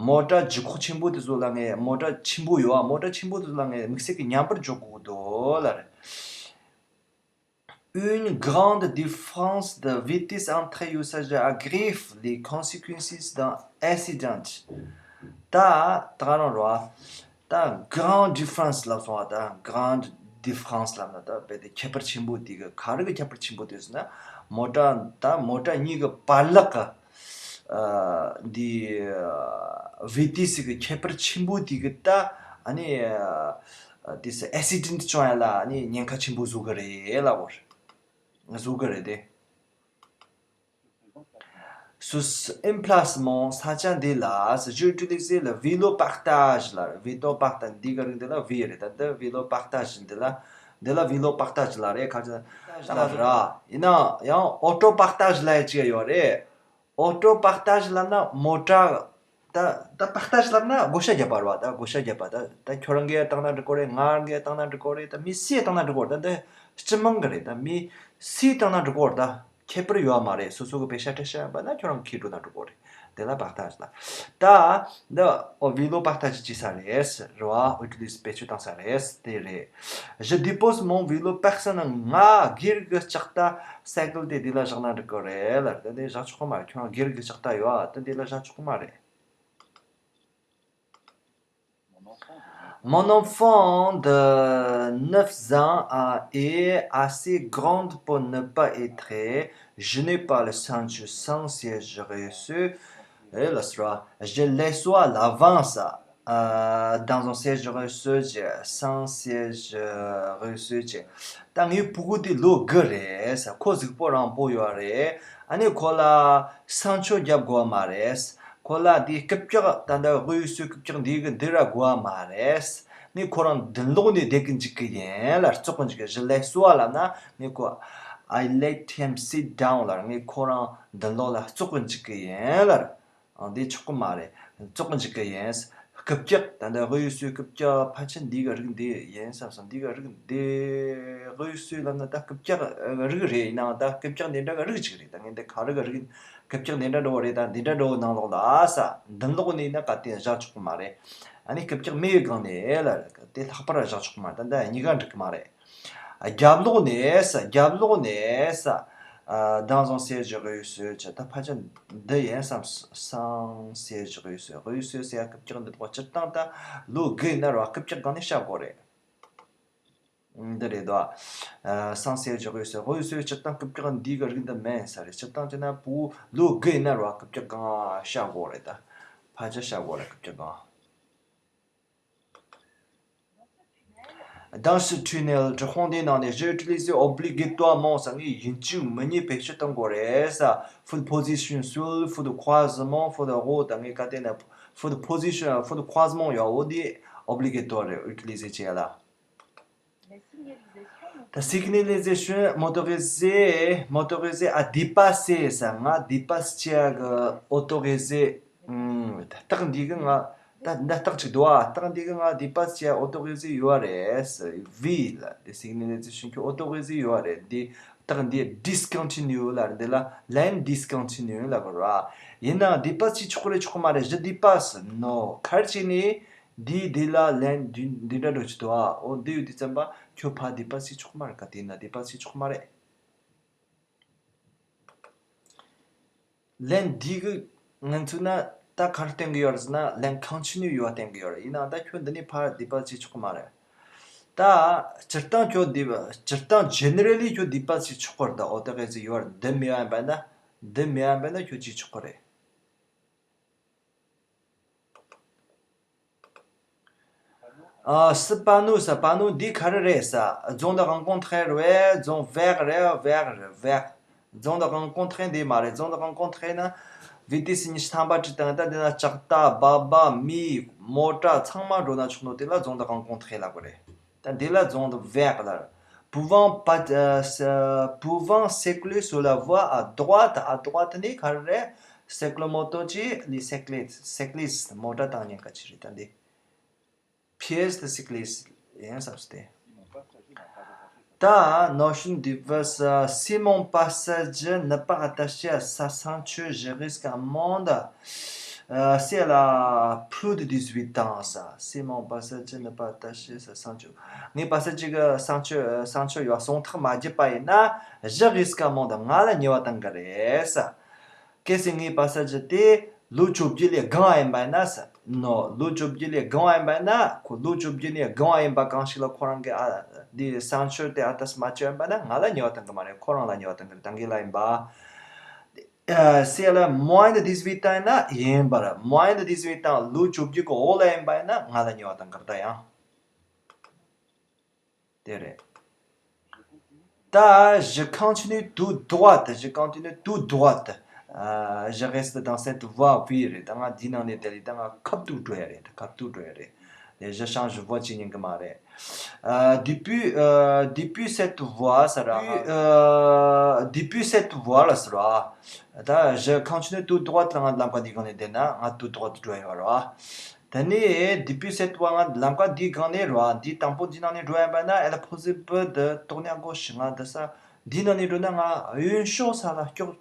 མོ་ཊ་ལྗིད་ཁོག་ཆེན་པོ་དེ་ཚོ་ལ་ངས། མོ་ཊ་ཆེན་པོ་ཡོད་ཨ། མོ་ཊ་ཆེན་པོ་དེ་ཚོ་ལ་ངས་དམིགས་བསལ་གྱི་མཉམ་པར་འཇོག་དགོས་འདུག་ལབ་རེད། Une grande différence de vitesse entre usagers aggrave les conséquences d'un accident ད་ད་ག་རང་རེད་བ། ད་grande différence ལབ་སོང་བ། ད་grande différence ལབ་ན་ད་རྦད་དེ་ཁྱད་པར་ཆེན་པོ་དེ་གི་ག་རེ་གི་ཁྱད་པར་ཆེན་པོ་དེ་ཟེར་ན། མོ་ཊ་ད་མོ་ཊ་གཉིས་ཀྱི་བར་ལག་གི་ཨ་འདི་vitesse གི་ཁྱད་པར་ཆེན་པོ་དེ་གི་ད་ཨ་ནི་ཨ་དེ་སི་accident བྱུང་ཡ་ལ་ཨ་ནི་ཉེན་ཁ་ཆེན་པོ་བཟོ་གི་རེད་ལབ་དགོས་རེད། བཟོ་གི་རེད་དེ། Sous emplacement ས་ཆ་འདི་ལ j'utilise le vélo partage ལ། vélo partage འདི་ག་རེ་འདི་ལ་V རེད། ད་འདི་vélo partage འདི་ལ་འདི་ལ་vélo partage ལ་རེད། ག་ཅི་ལ་ར། ཡིན་ན་ཡང་auto partage ལ་ཅིག་ཡོད་རེད། auto partage ལབ་ན་མོ་ཊ་ད་ད་partage ལབ་ན་བགོ་བཤའ་བརྒྱབ་པ་རེད་བ། ད་བགོ་བཤའ་བརྒྱབ་པ། ད་ད་ཁྱོད་རང་གིས་བཏང་ན་འགྲིག་གོ་རེད། ང་རང་གིས་བཏང་ན་འགྲིག་གོ་རེད། ད་མི་སུས་བཏང་ན་འགྲིག་གོ་རེད། ད་འདི་སྤྱི་དམངས་གི་རེད། ད་མི་སུས་བཏང་ན་འགྲིག་གོ་རེད། ད་ཁྱད་པར་ཡོད་མ་རེད། སོ་སོ་གི་པེ་ཤ་སྤྲད་ཤ་ཡིན་པ་ན་ཁྱོད་རང་གིས་འགྲོ་ན་འགྲིག་གོ་རེད། དེ་ལ་partage ལ། ད་འདི་vélo partage བྱེད་ས་རེད། རེད་བ། utilise བེད་སྤྱོད་བཏང་ས་རེད། དེ་རེད། Je dépose mon vélo personnel ང་སྒེར་གྱི་ལྕགས་རྟ་སའི་ཀལ་དེ་འདི་ལ་བཞག་ན་འགྲིག་གི་རེད་ལབ། དེ་འདི་བཞག་ཆོག་གི་མ་རེད། ཁྱོད་རང་སྒེར་གྱི་ལྕགས་རྟ་ཡོད་ཨ། དེ་འདི་ལ་བཞག་ཆོག་གི་མ་རེད། Mon enfant de neuf ans a- est assez grande pour ne pas être. Je n'ai pas le sens du sans siège reçu. Et le soir, je l'assois à l'avance, euh, dans un siège reçu, sans siège reçu. ད་ངའི་ཕྲུ་གུ་དེ་ལོ་དགུ་རེད། ཁོ་གཟུགས་པོ་རིང་པོ་ཡོད་རེད། ཨ་ནི་ཁོ་ལ་ས་མཆོད་རྒྱབ་དགོས་མ་རེད། ཁོ་ལ་དེ་རྐུབ་བཀྱག་ད་ལྟ་reçu་རྐུབ་བཀྱག་འདི་གི་འདི་ར་དགོས་མ་རེད། ངས་ཁོ་རང་མདུན་ལོགས་ནས་བསྡད་གི་འཇུག་གི་ཡིན་ལབ། ཙོག་གི་འཇུག་གི། Je l'assois ལབ་ན་ངས་ཁོ། I let him sit down ལབ། ངས་ཁོ་རང་མདུན་ལོགས་ལ་ཙོག་གི་འཇུག་གི་ཡིན་ལབ། ཨང་། འདི་ཆོག་གི་མ་རེད། ཙོག་གི་འཇུག་གི་ཡིན། རྐུབ་བཀྱག་ད་ལྟ་reçu་རྐུབ་བཀྱག་ཕལ་ཆེར་འདི་གི་རིགས་འདི་ཡིན་བསམ་སོང་། འདི་གི་རིགས་འདི་reçu ལབ་ན་ད་རྐུབ་བཀྱག་རིགས་རེད། ཡིན་ནའང་ད་རྐུབ་བཀྱག་འདི་འདྲ་གི་རིགས་གཅིག་རེད། ད་ངས་འདི་ག་རེ་གི་རིགས། རྐུབ་བཀྱག་འདི་འདྲ་འདྲ་བོ་རེད། ད་འདི་འདྲ་འདྲ་བོ་ནང་ལོགས་ལ་ས་མདུན་ལོགས་ནས་ན་ག་དེ་བཞག་ཆོག་གི་མ་རེད། ཨ་ནི་རྐུབ་བཀྱག་མེད་པའི་སྒང་ནས་ལ་དེ་ལྷག་པར་བཞག་ཆོག་གི་མ་རེད། ད་འདི་གཉིས་ཀ་འགྲིག་གི་མ་རེད། རྒྱབ་ལོགས་ནས་ས། རྒྱབ་ལོགས་ནས་ས། ཨ། dans un siège reçu བྱས། ད་ཕལ་ཆེར་འདི་ཡིན་བསམ། sans siège reçu། reçu ཟེར་ཡ་རྐུབ་བཀྱག་འདི་ལོ། སྤྱིར་བཏང་ད་ལོ་དགུ་ཡིན་ན་ར་རྐུབ་བཀྱག་སྒང་ནས་བཞག་དགོས་རེད། འདི་རེད་དོ། ཨ། sans siège reçu། reçu སྤྱིར་བཏང་རྐུབ་བཀྱག་འདི་གི་རིགས་འདི་མིན་ས་རེད། སྤྱིར་བཏང་བྱས་ན་ཕྲུ་གུ་ལོ་དགུ་ཡིན་ན་ར་རྐུབ་བཀྱག་སྒང་བཞག་དགོས་རེད། ད་ཕལ་ཆེར་བཞག་དགོས་རེད། རྐུབ་བཀྱག་སྒང་། Dans ce tunnel དཔུང་སྡེའི་ནང་ནས། j'ai utilisé obligatoirement ས། ངས་ཡིན་གཅིག་མིན་གཉིས་བེད་སྤྱོད་གཏོང་དགོས་རེད་ས། foot position sul, foot croisement, foot route ད། ངས་ག་དེ་ན་foot position, foot croisement ཡོད། འོ་དེ་obligatoire རེད། utiliser བྱེད་ཡ་ལ། ད་signalisation motorisée, motorisée à dépasser ས། ང་dépasse བྱེད་ཡ་གི་autorisé། ཨུམ། ད་རྟགས་འདི་གི་ང་ད་ད་རྟགས་གཅིག་འདུག་ཨ། རྟགས་འདི་གི་ང་dépasse བྱེད་ཡ་autorisé ཡོད་རེད། oui ལ་དེ་signalisation གི་autorisé ཡོད་རེད། འདི་རྟགས་འདི་discontinue ལ་རེད། འདི་ལ་ligne discontinue ལ་གོ་ར། ཡིན་ནའང་dépasse བྱེད་ཆོག་གི་རེད་ཆོག་གི་མ་རེད། je dépasse non ག་རེ་བྱས་ནས་འདི་འདི་ལ་ligne འདི་འདི་འདྲ་འགྲོ་གི་འདུག་ཨ། འོ་འདི་ཡོད་དུས་ཙམ་པ་ཁྱོད་ཕར་dépasse བྱེད་ཆོག་གི་མ་རེད། ག་དེ་ན་dépasse བྱེད་ཆོག་གི་མ་རེད། ligne འདི་གི་ང་ཚོ་ན་ད་ག་རེ་སྟོན་གི་ཡོད་རེད་ཟེར་ན། ligne continue ཡོད་པ་སྟོན་གི་ཡོད་རེད། ཡིན་ནའང་ད་ཁྱོད་འདི་ནས་ཕར་dépasse བྱེད་ཆོག་གི་མ་རེད། ད་སྤྱིར་བཏང་ཁྱོད་འདི་སྤྱིར་བཏང་generally ཁྱོད་dépasse བྱེད་ཆོག་གི་རེད། ད་autorisé ཡོད་རེད། འདི་མེད་པ་ཡིན་པ་ན། འདི་མེད་པ་ཡིན་པ་ན་ཁྱོད་བྱེད་ཆོག་གི་རེད། ཨ། ce panneau ས། panneau འདི་ག་རེ་རེད་ས། zone de rencontre རེད། zone verte རེད། verte རེད། verte zone de rencontre འདི་མ་རེད། zone de rencontre ན་vitesse ཉི་ཤུ་ཐམ་པ་བྲིས་བཏང་། ད་འདི་ན་ལྕགས་རྟ་སྦག་སྦག་མི་མོ་ཊ་ཚང་མ་འགྲོ་ན་ཆོག་ནོ་དེ་ལ་zone de rencontre ལབ་དགོས་རེད། ད་འདི་ལ་zone verte ལབ། pouvant pas- ཨ། ས- pouvant circuler sur la voie à droite. à droite ནི་ག་རེ་རེད། cyclomoto གི་les cyclistes cyclistes མོ་ཊ་བཏང་མཁན་ག་ཅི་རེད། ད་འདི་pièce de cycliste ཡིན་བསམ་སྟེ། ད་notion diverse ས། si mon passager n'est pas attaché à sa ceinture, je risque amende. ཨ། si elle a plus de dix-huit ans ས། si mon passager n'est pas attaché à sa ceinture ངའི་passager གི་ceinture ceinture ཡོད་ཟུང་ཐག་མ་བརྒྱབ་པ་ཡིན་ན། je risque amende ང་ལ་ཉེས་པ་བཏང་གི་རེད་ས། གལ་སྲིད་ངའི་passager དེ་ལོ་བཅོ་བརྒྱད་ལས་སྒང་བ་ཡིན་པ་ཡིན་ན་ས། no ལོ་བཅོ་བརྒྱད་ལས་སྒང་བ་ཡིན་པ་ཡིན་ན། ཁོ་ལོ་བཅོ་བརྒྱད་ལས་སྒང་བ་ཡིན་པ་གང་ཞིག་ལ་ཁོ་རང་གི་ཨ་འདི་ceinture དེ་attache མ་བྱས་པ་ཡིན་པ་ན་ང་ལ་ཉེས་པ་བཏང་གི་མ་རེད། ཁོ་རང་ལ་ཉེས་པ་བཏང་གི་རེད། ད་གིན་ལ་ཡིན་པ། ཨ། si elle a moins de dix-huit ans ཡིན་ན་ཡིན་པར། moins de dix-huit ans ལོ་བཅོ་བརྒྱད་གི་འོག་ལ་ཡིན་པ་ཡིན་ན་ང་ལ་ཉེས་པ་བཏང་གི་རེད། ད་ཡང་དེ་རེད། ད་je continue tout droit. je continue tout droit. ཨ། je reste dans cette voie oui རེད། ད་ང་འདི་ནང་ནས་དེ་ལས་ད་ང་ཁ་ཐུག་འགྲོ་ཡ་རེད། ད་ཁ་ཐུག་འགྲོ་ཡ་རེད། je change voie བྱེད་ཉན་གི་མ་རེད། ཨ། depuis ཨ། depuis cette voie ས་ར། ཨ། depuis cette voie ལ་ས་ར། ད་je continue tout droit ལ་ང་ལམ་ཀ་འདི་སྒང་ནས་བསྡད་ན་ང་tout droit འགྲོ་ཡ་ར། དེ་ནས་depuis cette voie ང་ལམ་ཀ་འདིའི་སྒང་ནས་ར། འདི་དང་པོ་འདི་ནང་ནས་འགྲོ་ཡ་ཡིན་པ་ན། elle est possible de tourner à gauche ང་འདི་ས་འདི་ནང་ནས་འགྲོ་ན་ང་གཡོན་ཕྱོགས་ས་ལ་ཀྱོག་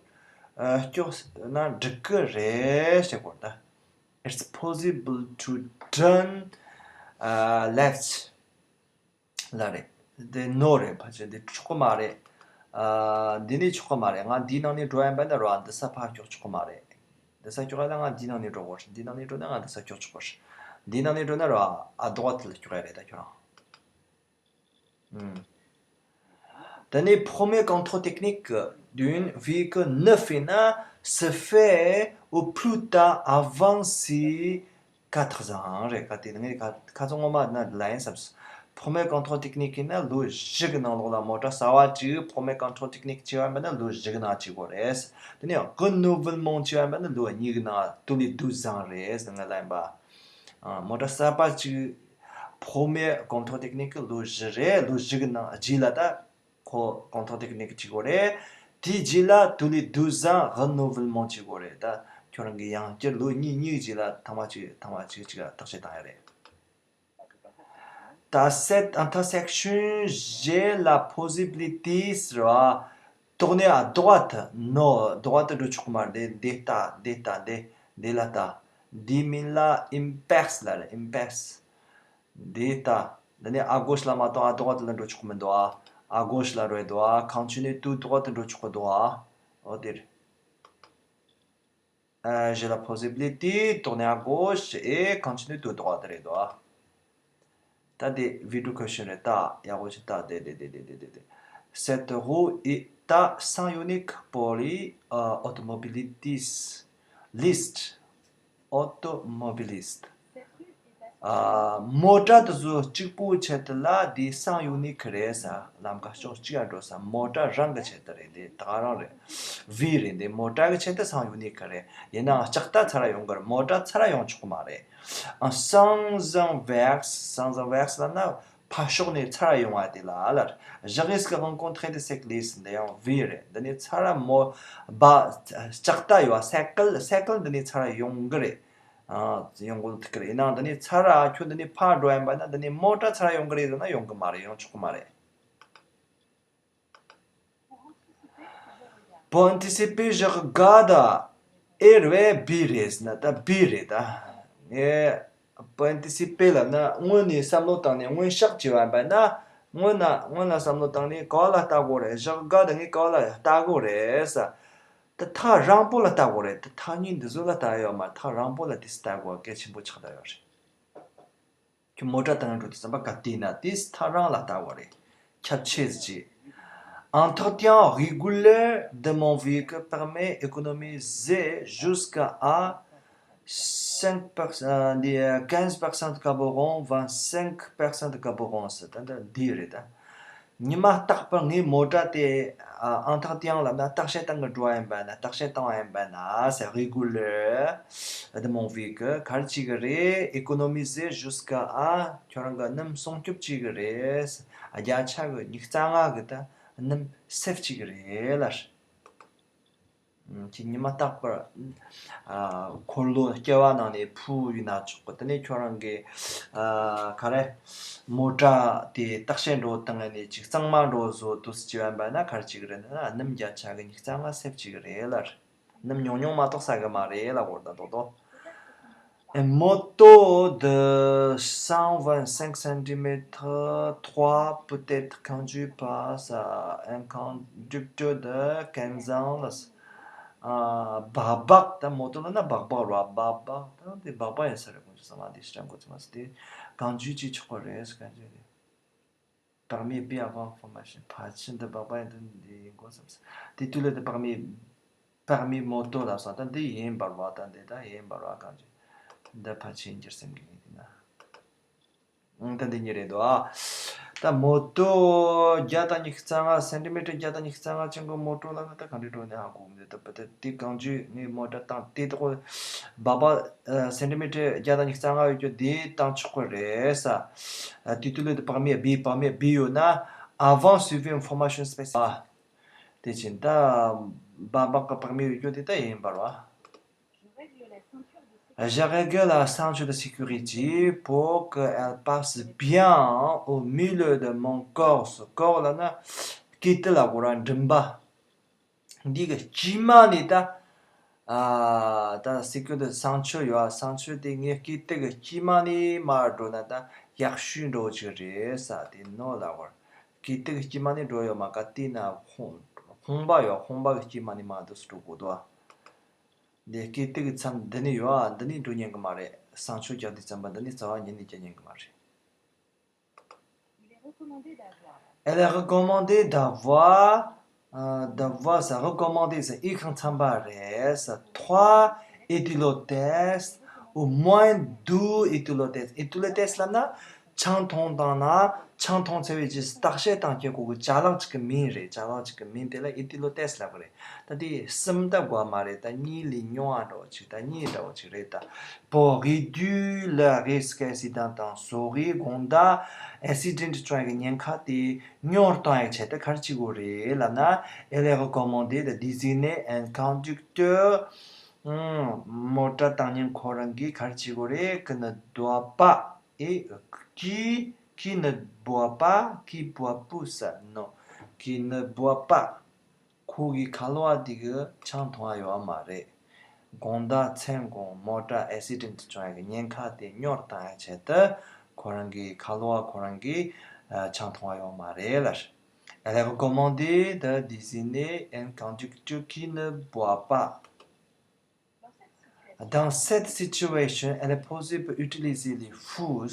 ཨ། ཀྱོག་ན་འགྲིག་གི་རེད་ཟེར་གོ་ད། It's possible to turn ཨ། left ལ་རེད། འདི་no རེད། ཕལ་ཆེར་འདི་ཆོག་གི་མ་རེད། ཨ། འདི་ནི་ཆོག་གི་མ་རེད། ང་འདིའི་ནང་ནས་འགྲོ་ཡ་ཡིན་པ་ན་ར་འདི་ས་ཕར་ཀྱོག་ཆོག་གི་མ་རེད། འདི་ས་ཀྱོག་ཡ་ལ་ང་འདིའི་ནང་ནས་འགྲོ་དགོས་རེད། འདིའི་ནང་ནས་འགྲོ་ན་ང་འདི་ས་ཀྱོག་ཆོག་གི་རེད། འདི་ནང་ནས་འགྲོ་ན་ར་à droite ལ་ཀྱོག་ཡ་རེད་ད་ཁྱོད་རང་། ཨུམ། Tenez, premier contrôle technique d'une véhicule neuf ཡིན་ན se fait au plus tard avant ses quatre ans རེད། ག་དེ་ངས་ཁ་ཁ་ཚོན་ངོ་མ་ན་ལ་ཡིན་བསམས། Premier contrôle technique ཡིན་ན་ལོ་བཞི་གི་ནང་ལོགས་ལ་མོ་ཊ་གསར་པ་གཅིག premier contrôle technique བྱས་པ་ཡིན་པ་ན་ལོ་བཞི་གི་ནང་བྱེད་དགོས་རེད། དེ་ནས་renouvellement བྱས་པ་ཡིན་པ་ན་ལོ་གཉིས་གི་ནང་tous les douze ans རེད་ཟེར་ང་ལ་ཡིན་པ། ཨ། མོ་ཊ་གསར་པ་གཅིག premier contrôle technique ལོ་བཞི་རེད། ལོ་བཞི་གི་ནང་རྗེས་ལ་ད་ཁོ་contrôle technique བྱེད་དགོས་རེད། དེའི་རྗེས་ལ་tous les douze ans renouvellement བྱེད་དགོས་རེད། ད་ཁྱོད་རང་གི་ཡང་བསྐྱར་ལོ་གཉིས་གཉིས་རྗེས་ལ་ཐེངས་མ་གཅིག་ཐེངས་མ་གཅིག་གཅིག་བརྟག་དཔྱད་བཏང་ཡ་རེད། Dans cette intersection, j'ai la possibilité ཟེར་བ། Tourner à droite, non, droite འགྲོ་ཆོག་གི་མ་རེད། འདི་ལྟ་འདི་ལྟ་འདི་འདི་ལ་ལྟ། འདི་མིན་ལ་impasse ལ་རེད། Impasse འདི་ལྟ། འདི་ནི་à gauche ལ་མ་གཏོགས་à droite ལ་འགྲོ་ཆོག་གི་མི་འདུག་ཨ། À gauche ལ་རེད་འདུག་ཨ། Continuer tout droit འགྲོ་ཆོག་གི་འདུག་ཨ། འོ་དེ་རེད། Euh, j'ai la possibilité de tourner à gauche et continuer tout droit རེད་དོ། ད་དེ་video question རེད་ད། ཡག་པོ་ཞིག་ལྟ། དེ་དེ་དེ། Cette rue est à sens unique pour les, euh, automobilistes. Liste. Automobilistes. ཨ། མོ་ཊ་དེ་ཚོ་གཅིག་པུའི་ཆེད་དུ་ལ་དེ་sens unique རེད་ས། ལམ་ཁ་ཕྱོགས་གཅིག་ཡར་འགྲོ་ས། མོ་ཊ་རང་གི་ཆེད་དུ་རེད། དེ་ད་ག་རང་རེད། Vie རེད། འདི་མོ་ཊ་གི་ཆེད་དུ་sens unique རེད། ཡིན་ནའང་ལྕགས་རྟ་ཚུར་ཡོང་གི་རེད། མོ་ཊ་ཚུར་ཡོང་ཆོག་གི་མ་རེད། ཨ། Sens inverse, sens inverse ལབ་ན་ཕར་ཕྱོགས་ནས་ཚུར་ཡོང་བ་དེ་ལ་ལར། Je risque de rencontrer des cyclistes འདི་ཡང་Vie རེད། འདི་ནས་ཚུར་མོ་བ་ལྕགས་རྟ་ཡོད་པ། སའི་ཀལ། སའི་ཀལ་འདི་ནས་ཚུར་ཡོང་གི་རེད། ཨ། ཡོང་གི་ཐུག་གི་རེད། ཡིན་ནའང་འདི་ནས་ཚུར་ཁྱོད་འདི་ནས་ཕར་འགྲོ་ཡིན་པ་ན་འདི་ནས་མོ་ཊ་ཚུར་ཡོང་གི་རེད་ཟེར་ན་ཡོང་གི་མ་རེད། ཡོང་ཆོག་གི་མ་རེད། Pour anticiper, je regarde. A རེད། B རེད་ཟེར་ན་ད་B རེད་ད། ངས་pour anticiper ལབ་ན་སྔོན་ནས་བསམ་བློ་བཏང་ནས་སྔོན་བཤགས་བྱས་པ་ཡིན་པ་ན། སྔོན་ན་སྔོན་ལ་བསམ་བློ་བཏང་ནས་ག་པ་ལ་ལྟ་དགོས་རེད། Je regarde ངས་ག་པ་ལ་ལྟ་དགོས་རེད་ཟེར། ད་ཐག་རིང་པོ་ལ་ལྟ་དགོས་རེད། ད་ཐག་ཉེ་འདི་ཚོ་ལ་ལྟ་ཡོད་མ་རེད། ཐག་རིང་པོ་ལ་དུས་ལྟ་དགོས་གལ་ཆེན་པོ་ཆགས་བསྡད་ཡོད་རེད། ཁྱོད་མོ་ཊ་བཏང་འགྲོ་དུས་ཙམ་པ་ག་དུས་ན་དུས་ཐག་རིང་ལ་ལྟ་དགོས་རེད། ཁྱབ་ཆེ་ཟིག Entretien régulier de mon véhicule permet économiser jusqu'à cinq pour cent, euh, quinze pour cent de carburant, vingt-cinq pour cent de carburant ཟེར། ད་ད་འདི་རེད་ད། ཉི་མ་རྟག་པར་ངའི་མོ་ཊ་དེ། ཨ། Entretien ལབ་ན་བརྟག་དཔྱད་བཏང་གི་འགྲོ་བ་ཡིན་པ་ན། བརྟག་དཔྱད་བཏང་བ་ཡིན་པ་ན་ཟེར། Régulier de mon véhicule ག་རེ་བྱེད་གི་རེད། Économiser jusqu'à ཁྱོད་རང་གི་སྣུམ་སྲུང་སྐྱོབ་བྱེད་གི་རེད། བརྒྱ་ཆ་གི་ཉི་ཤུ་རྩ་ལྔ་གི་ད་སྣུམ་save བྱེད་གི་རེད་ལར། ཁྱེད་ཉི་མ་རྟག་པར། ཨ། འཁོར་ལོ་སྐྱེལ་བ་ནང་ནས་ཕུ་ཡིན་ན་ཆོག་གི། དེ་ནས་ཁྱོད་རང་གི། ཨ། ག་རེ། མོ་ཊ་དེ་བརྟག་དཔྱད་འགྲོ་བཏང་ནས་ཅིག་གཙང་མ་འགྲོ་བཟོ་དུས་སུ་བྱེད་པ་ཡིན་པ་ན་ག་རེ་བྱེད་གི་རེད་ན་སྣུམ་བརྒྱ་ཆ་གི་ཉི་ཤུ་རྩ་ལྔ་save བྱེད་གི་རེད་ལར། སྣུམ་ཉུང་ཉུང་མ་གཏོགས་ཟ་གི་མ་རེད་ལ་གོ་ད་དོ་དོ། Un moto de cent vingt-cinq centimètres trois peut être conduit par un conducteur de quinze ans. ཨ། སྦག་སྦག་ད་མོ་ཊ་ལབ་ན་སྦག་སྦག་རེད་པ། སྦག་སྦག་ད་དེ་སྦག་སྦག་ཡིན་ས་རེད། ཁོང་ཚོ་ཚང་མ་དེ་ཞིག་དྲན་དགོས་ཚང་མ་ཟེར་དེ། གང་ཇུས་ཅིག་ཆོག་གི་རེད་ཟེར། གང་ཇུས་རེད། Permis B avant formation ཕལ་ཆེར་འདི་སྦག་སྦག་ཡིན་དུས་འདི་ཡིན་དགོས་བསམ་སོང་། དེ་དུས་ལ་དེ་permis permis moto ལབ་སོང་། ད་འདི་ཡིན་པ་རེད་པ། ད་འདི་ད་ཡིན་པ་རེད་པ། གང་ཇུས་འདི་ཕལ་ཆེར་ཡིན་རྒྱུ་རེད་བསམ་གི་ཡིན། དེ་ན། ཨང་། ད་འདི་གཉིས་རེད་འདུག་ཨ། ད་མོ་ཊ་བརྒྱ་དང་ཉི་ཤུ་རྩ་ལྔ། སེན་ཊི་མི་ཊར་བརྒྱ་དང་ཉི་ཤུ་རྩ་ལྔ་ཅན་གྱི་མོ་ཊ་ལབ་ན་ད་གང་འདྲ་འགྲོ་ནས་ཧ་གོ་གི་མི་འདུག་ད་བུ་ད་དེ་གང་ཇུས་ངའི་མོ་ཊ་བཏང་དེ་ད་ཁོ་སྦག་སྦག་སེན་ཊི་མི་ཊར་བརྒྱ་དང་ཉི་ཤུ་རྩ་ལྔ་ཡོད་རྒྱུ་དེ་བཏང་ཆོག་གི་རེད་ས། དེ་དུས་ལོས་དེ་permis B permis B ཡོད་ན། Avant suivre une formation spéciale དེ་བཞིན་ད་སྦག་སྦག་གི་permis ཡོད་རྒྱུ་དེ་ད་ཡིན་པ་རེད་པ། Je règle la ceinture de sécurité. Je règle la ceinture de sécurité pour qu'elle passe bien au milieu de mon corps. Corps ལབ་ན་སྐེ་དེ་ལ་གོ་ར་མགྲིན་པ། འདི་གི་དཀྱིལ་མ་ནས་ད། ཨ། ད་སི་ཀུ་དེ་སང་ཆུ་ཡོད། ཨ། སང་ཆུ་དེ་ངའི་སྐེ་དེ་གི་དཀྱིལ་མ་ནས་མར་འགྲོ་ན་ད་ཡག་ཤོས་འགྲོ་ཅིག་རེད་ས། དེ་ནོ་ལ་བར་སྐེ་དེ་གི་དཀྱིལ་མ་ནས་འགྲོ་ཡོད་མ། ག་དེ་ན་ཧོང་ཧོང་པ་ཡོད། ཧོང་པ་གི་དཀྱིལ་མ་ནས་མར་འདུག་སེ་འགྲོ་དགོས་འདུག་ཨ། འདི་སྐེ་དེ་གི་མཚམས་འདི་ནས་ཡོད། ཨ། འདི་ནས་འགྲོ་ཉན་གི་མ་རེད། བསང་མཆོད་རྒྱག་དུས་ཙམ་པ་འདི་ནི་རྩ་བ་ཉིད་ནས་རྒྱག་ཉན་གི་མ་རེད། Il est recommandé d'avoir. Elle est recommandée d'avoir, ཟེར། recommandé ཟེར། ཨི་ཁང་ཚན་པ་རེད་ཟེར། trois éthylotestes, au moins deux éthylotestes. éthylotestes ལབ་ན་ཆང་འཐུང་བཏང་ན། ཆང་འཐུང་ཚར་བའི་རྗེས་སུ་བརྟག་དཔྱད་བཏང་ཁྱེད་ཁོ་གི་ཅ་ལག་ཅིག་གི་མིང་རེད། ཅ་ལག་ཅིག་གི་མིང་དེ་ལ་éthylotestes ལབ་གི་རེད། ད་དེ་གསུམ་ད་དགོས་མ་རེད། ད་གཉིས་ལས་ཉུང་བ་འདྲ་བོ་ཅིག་ད་གཉིས་འདྲ་བོ་ཅིག་རེད་ད། Pour réduire le risque accident དང་ཟོག་གི་དགོང་དག་accident བྱུང་ཡག་གི་ཉེན་ཁ་དེ་ཉུང་བཏང་ཡག་ཆེད་དུ་ག་རེ་བྱེད་དགོས་རེད་ལབ་ན། Elle est recommandée de désigner un conducteur. ཨང་། མོ་ཊ་བཏང་མཁན་ཁོ་རང་གིས་ག་རེ་བྱེད་དགོས་རེད། qui ne doit pas, et, qui, qui ne boit pas, qui boit plus, non, qui ne boit pas. ཁོ་གི་ཁ་ལོ་བ་དེ་གིས་ཆང་འཐུང་བ་ཡོད་མ་རེད། དགོང་དག་མཚན་གུང་མོ་ཊ་accident བྱུང་ཡག་གི་ཉེན་ཁ་དེ་ཉུང་བཏང་ཡག་ཆེད་དུ་ཁོ་རང་གི་ཁ་ལོ་བ་ཁོ་རང་གིས་ཨ་ཆང་འཐུང་བ་ཡོད་མ་རེད་ལབ། Elle est recommandée de désigner un conducteur qui ne boit pas. Dans cette situation, elle est possible d'utiliser les fûts.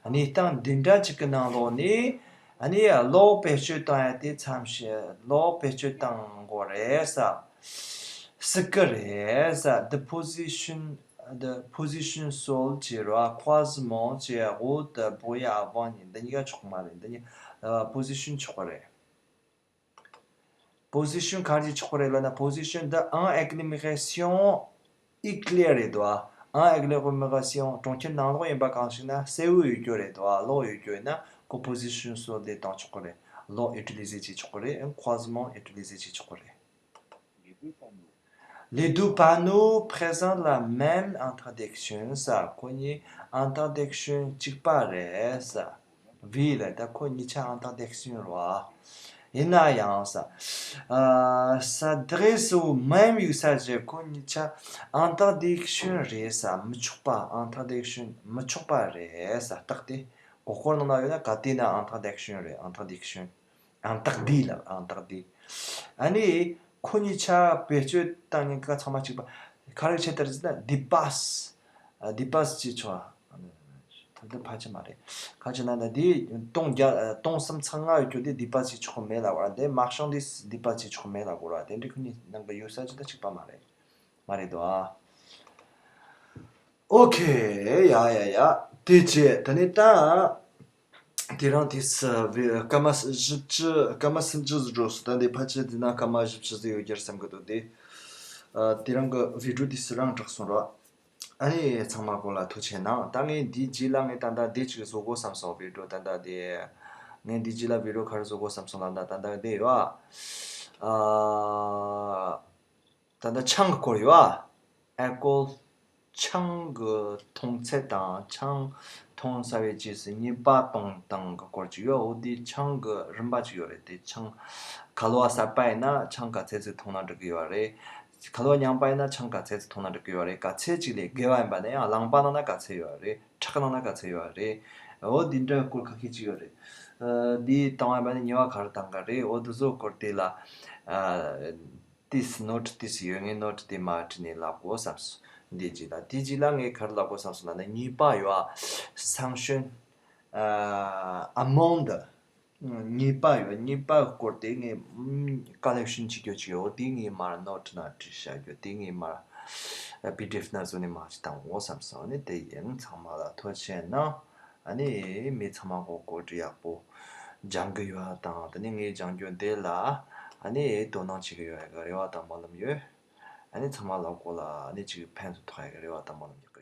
གནས་སྟངས་འདི་འདྲ་ཅིག་གི་ནང་ལོགས་ནས་ཨ་ནི་གློག་བེད་སྤྱོད་བཏང་ཡག་དེ་མཚམས་བཞག་གློག་བེད་སྤྱོད་བཏང་དགོས་རེད་ཟེར། སྲིད་གི་རེད་ཟེར། De position, de position sol བྱས་ར་croisement བྱས་route brouillard avant འདི་གཉིས་ཀ་ཆོག་མ་རེད། འདི་གཉིས་ཨ་position ཆོག་གི་རེད། position ག་རེ་ཆོག་གི་རེད་ལབ་ན། position འདི་en agglomération éclairée རེད་དོ། en agglomération གྲོང་ཁྱེར་ནང་ལོགས་ཡིན་པ་གང་ཞིག་ན་གསལ་བོ་ཡོད་རྒྱུ་རེད་དོ། གློག་ཡོད་རྒྱུ་ཡིན་ན་ཁོ་position sol དེ་བཏང་ཆོག་གི་རེད། གློག་utiliser བྱེད་ཆོག་གི་རེད། croisement utiliser བྱེད་ཆོག་གི་རེད། Les deux panneaux présentent la même interdiction ཟེར། ཁོ་གཉིས་interdiction གཅིག་པ་རེད་ཟེར། Oui ལབ་ད་ཁོ་གཉིས་ཆ་interdiction རེད། ཡིན་ན་ཡང་ཟེར། ཨ། s'adresse au même usager ཁོ་གཉིས་ཆ་interdiction རེད་ཟེར། མི་ཆོག་པ། interdiction མི་ཆོག་པ་རེད་ཟེར། རྟགས་དེ་མགོ་སྐོར་ནང་ན་ཡོད་ན་ག་དེ་ན་interdiction རེད། interdiction interdit ལབ། interdit ཨ་ནི་ཁོ་གཉིས་ཆ་བེད་སྤྱོད་བཏང་མཁན་ག་ཚང་མ་གཅིག་པ། ག་རེ་ཆེད་དུ་རེད་ཟེར་ན་dépasse། ཨ། dépasse བྱེད་ཆོག་ཨ། ད་ལྟ་ཕལ་ཆེར་མ་རེད། ག་ཅི་ན་ད་དེ་ཏོན་བརྒྱ་ཏོན་གསུམ་ཚེག་ལྔ་ཡོད་རྒྱུ་དེ་dépasse བྱེད་ཆོག་མེད་ལབ་དགོས་ར། དེ་marchandise dépasse བྱེད་ཆོག་མེད་ལབ་དགོས་ར། དེ་འདྲའི་ཁོ་གཉིས་ནང་གི་ཡོད་ས་ཅི་ད་གཅིག་པ་མ་རེད། མ་རེད་དོ་ཨ། ཨོ་ཁེ། ཡ་ཡ་ཡ། དེ་བྱས་ད་ནི་ད། དེ་རིང་དེ་སྐར་མ་བཞི་བཅུ་སྐར་མ་སུམ་ཅུ་ཟིག་འགྲོ་སོང་། ད་འདི་ཕལ་ཆེར་འདི་ན་སྐར་མ་བཞི་བཅུ་ཟིག་ཡོད་རྒྱུ་རེད་བསམ་གི་འདུག་དེ་ཨ། དེ་རིང་གི་video དེ་སུ་རང་དྲག་སོང་ར། ཨ་ནི་ཚང་མ་སྐོར་ལ་ཐུགས་ཆེ་གནང་། ད་ངས་འདིའི་རྗེས་ལ་ངས་ད་ལྟ་འདི་ཅིག་བཟོ་དགོས་བསམ་སོང་། video ད་ལྟ་དེ། ངས་འདིའི་རྗེས་ལ་video ག་རེ་བཟོ་དགོས་བསམ་སོང་ལབ་ན་ད་ལྟ་འདི་ཡོད་ཨ། ད་ལྟ་ཆང་གི་སྐོར་ཡོད་ཨ། alcool ཆང་གི་འཐུང་ཚད་དང་ཆང་འཐུང་ཚར་བའི་རྗེས་སུ་ཉེས་པ་གཏོང་སྟངས་ཀྱི་སྐོར་ཅིག་ཡོད། འོ་དེ་ཆང་གི་རིམ་པ་ཅིག་ཡོད་རེད། དེ་ཆང་ཁ་ལོ་བ་གསར་པ་ཡིན་ན་ཆང་ག་ཚད་ཅིག་འཐུང་ན་འགྲིག་གི་ཡོད་རེད། ཁ་ལོ་བ་རྙིང་པ་ཡིན་ན་ཆང་ག་ཚད་ཅིག་འཐུང་ན་འགྲིག་གི་ཡོད་རེད། ག་ཚད་ཅིག་ལས་བརྒལ་བ་ཡིན་པ་ན་ཡང་རླངས་པ་ནང་ན་ག་ཚད་ཡོད་རེད། ཁྲག་ནང་ན་ག་ཚད་ཡོད་རེད། འོ་དེ་འདྲ་སྐོར་ཁ་ཤས་ཅིག་ཡོད་རེད། ཨ། དེ་བཏང་བ་ཡིན་པ་ན་ཉེས་པ་ག་རེ་གཏོང་གི་རེད། འོ་དེ་ཚོ་སྐོར་དེ་ལ་ཨ། ཏིས་note ཏིས་ཡོད། ངས་note དེ་མར་བྲིས་ནས་ལབ་དགོས་བསམ་སོང་། འདི་རྗེས་ལ། དེ་རྗེས་ལ་ངས་ག་རེ་ལབ་དགོས་བསམ་སོང་ལབ་ན། ཉེས་པ་ཡོད་ཨ། sanction ཨ། amende ཉེས་པ་ཡོད། ཉེས་པ་སྐོར་དེ་ངས་collection བྱེད་རྒྱུ་ཅིག་ཡོད། དེ་ངས་མར་note ནང་བྲིས་བཞག་རྒྱུ། དེ་ངས་མར་PDF ནང་བཟོས་ནས་མར་ཅིག་བཏང་དགོས་བསམ་སོང་། ཨ་ནི་དེ་ཡིན། ཚང་མ་ལ་ཐུགས་རྗེ་ཆེ་གནང་། ཨ་ནི་མི་ཚང་མ་གོ་བཀོད་སྒྲིག་ཡག་པོ་སྦྱང་གི་ཡོད་དང་། དེ་ནས་ངས་སྦྱང་རྒྱུ་དེ་ལ་ཨ་ནི་དོ་སྣང་བྱེད་ཀྱི་ཡོད་ཡག་གི་རེ་བ་དང་སྨོན་ལམ་ཡོད། ཨ་ནི་ཚང་མ་ལ་གོ་ལ་ཨ་ནི་ཅིག་ཕན་ཐོགས་ཡག་གི་རེ་བ་དང་སྨོན་ལམ་ཡོད།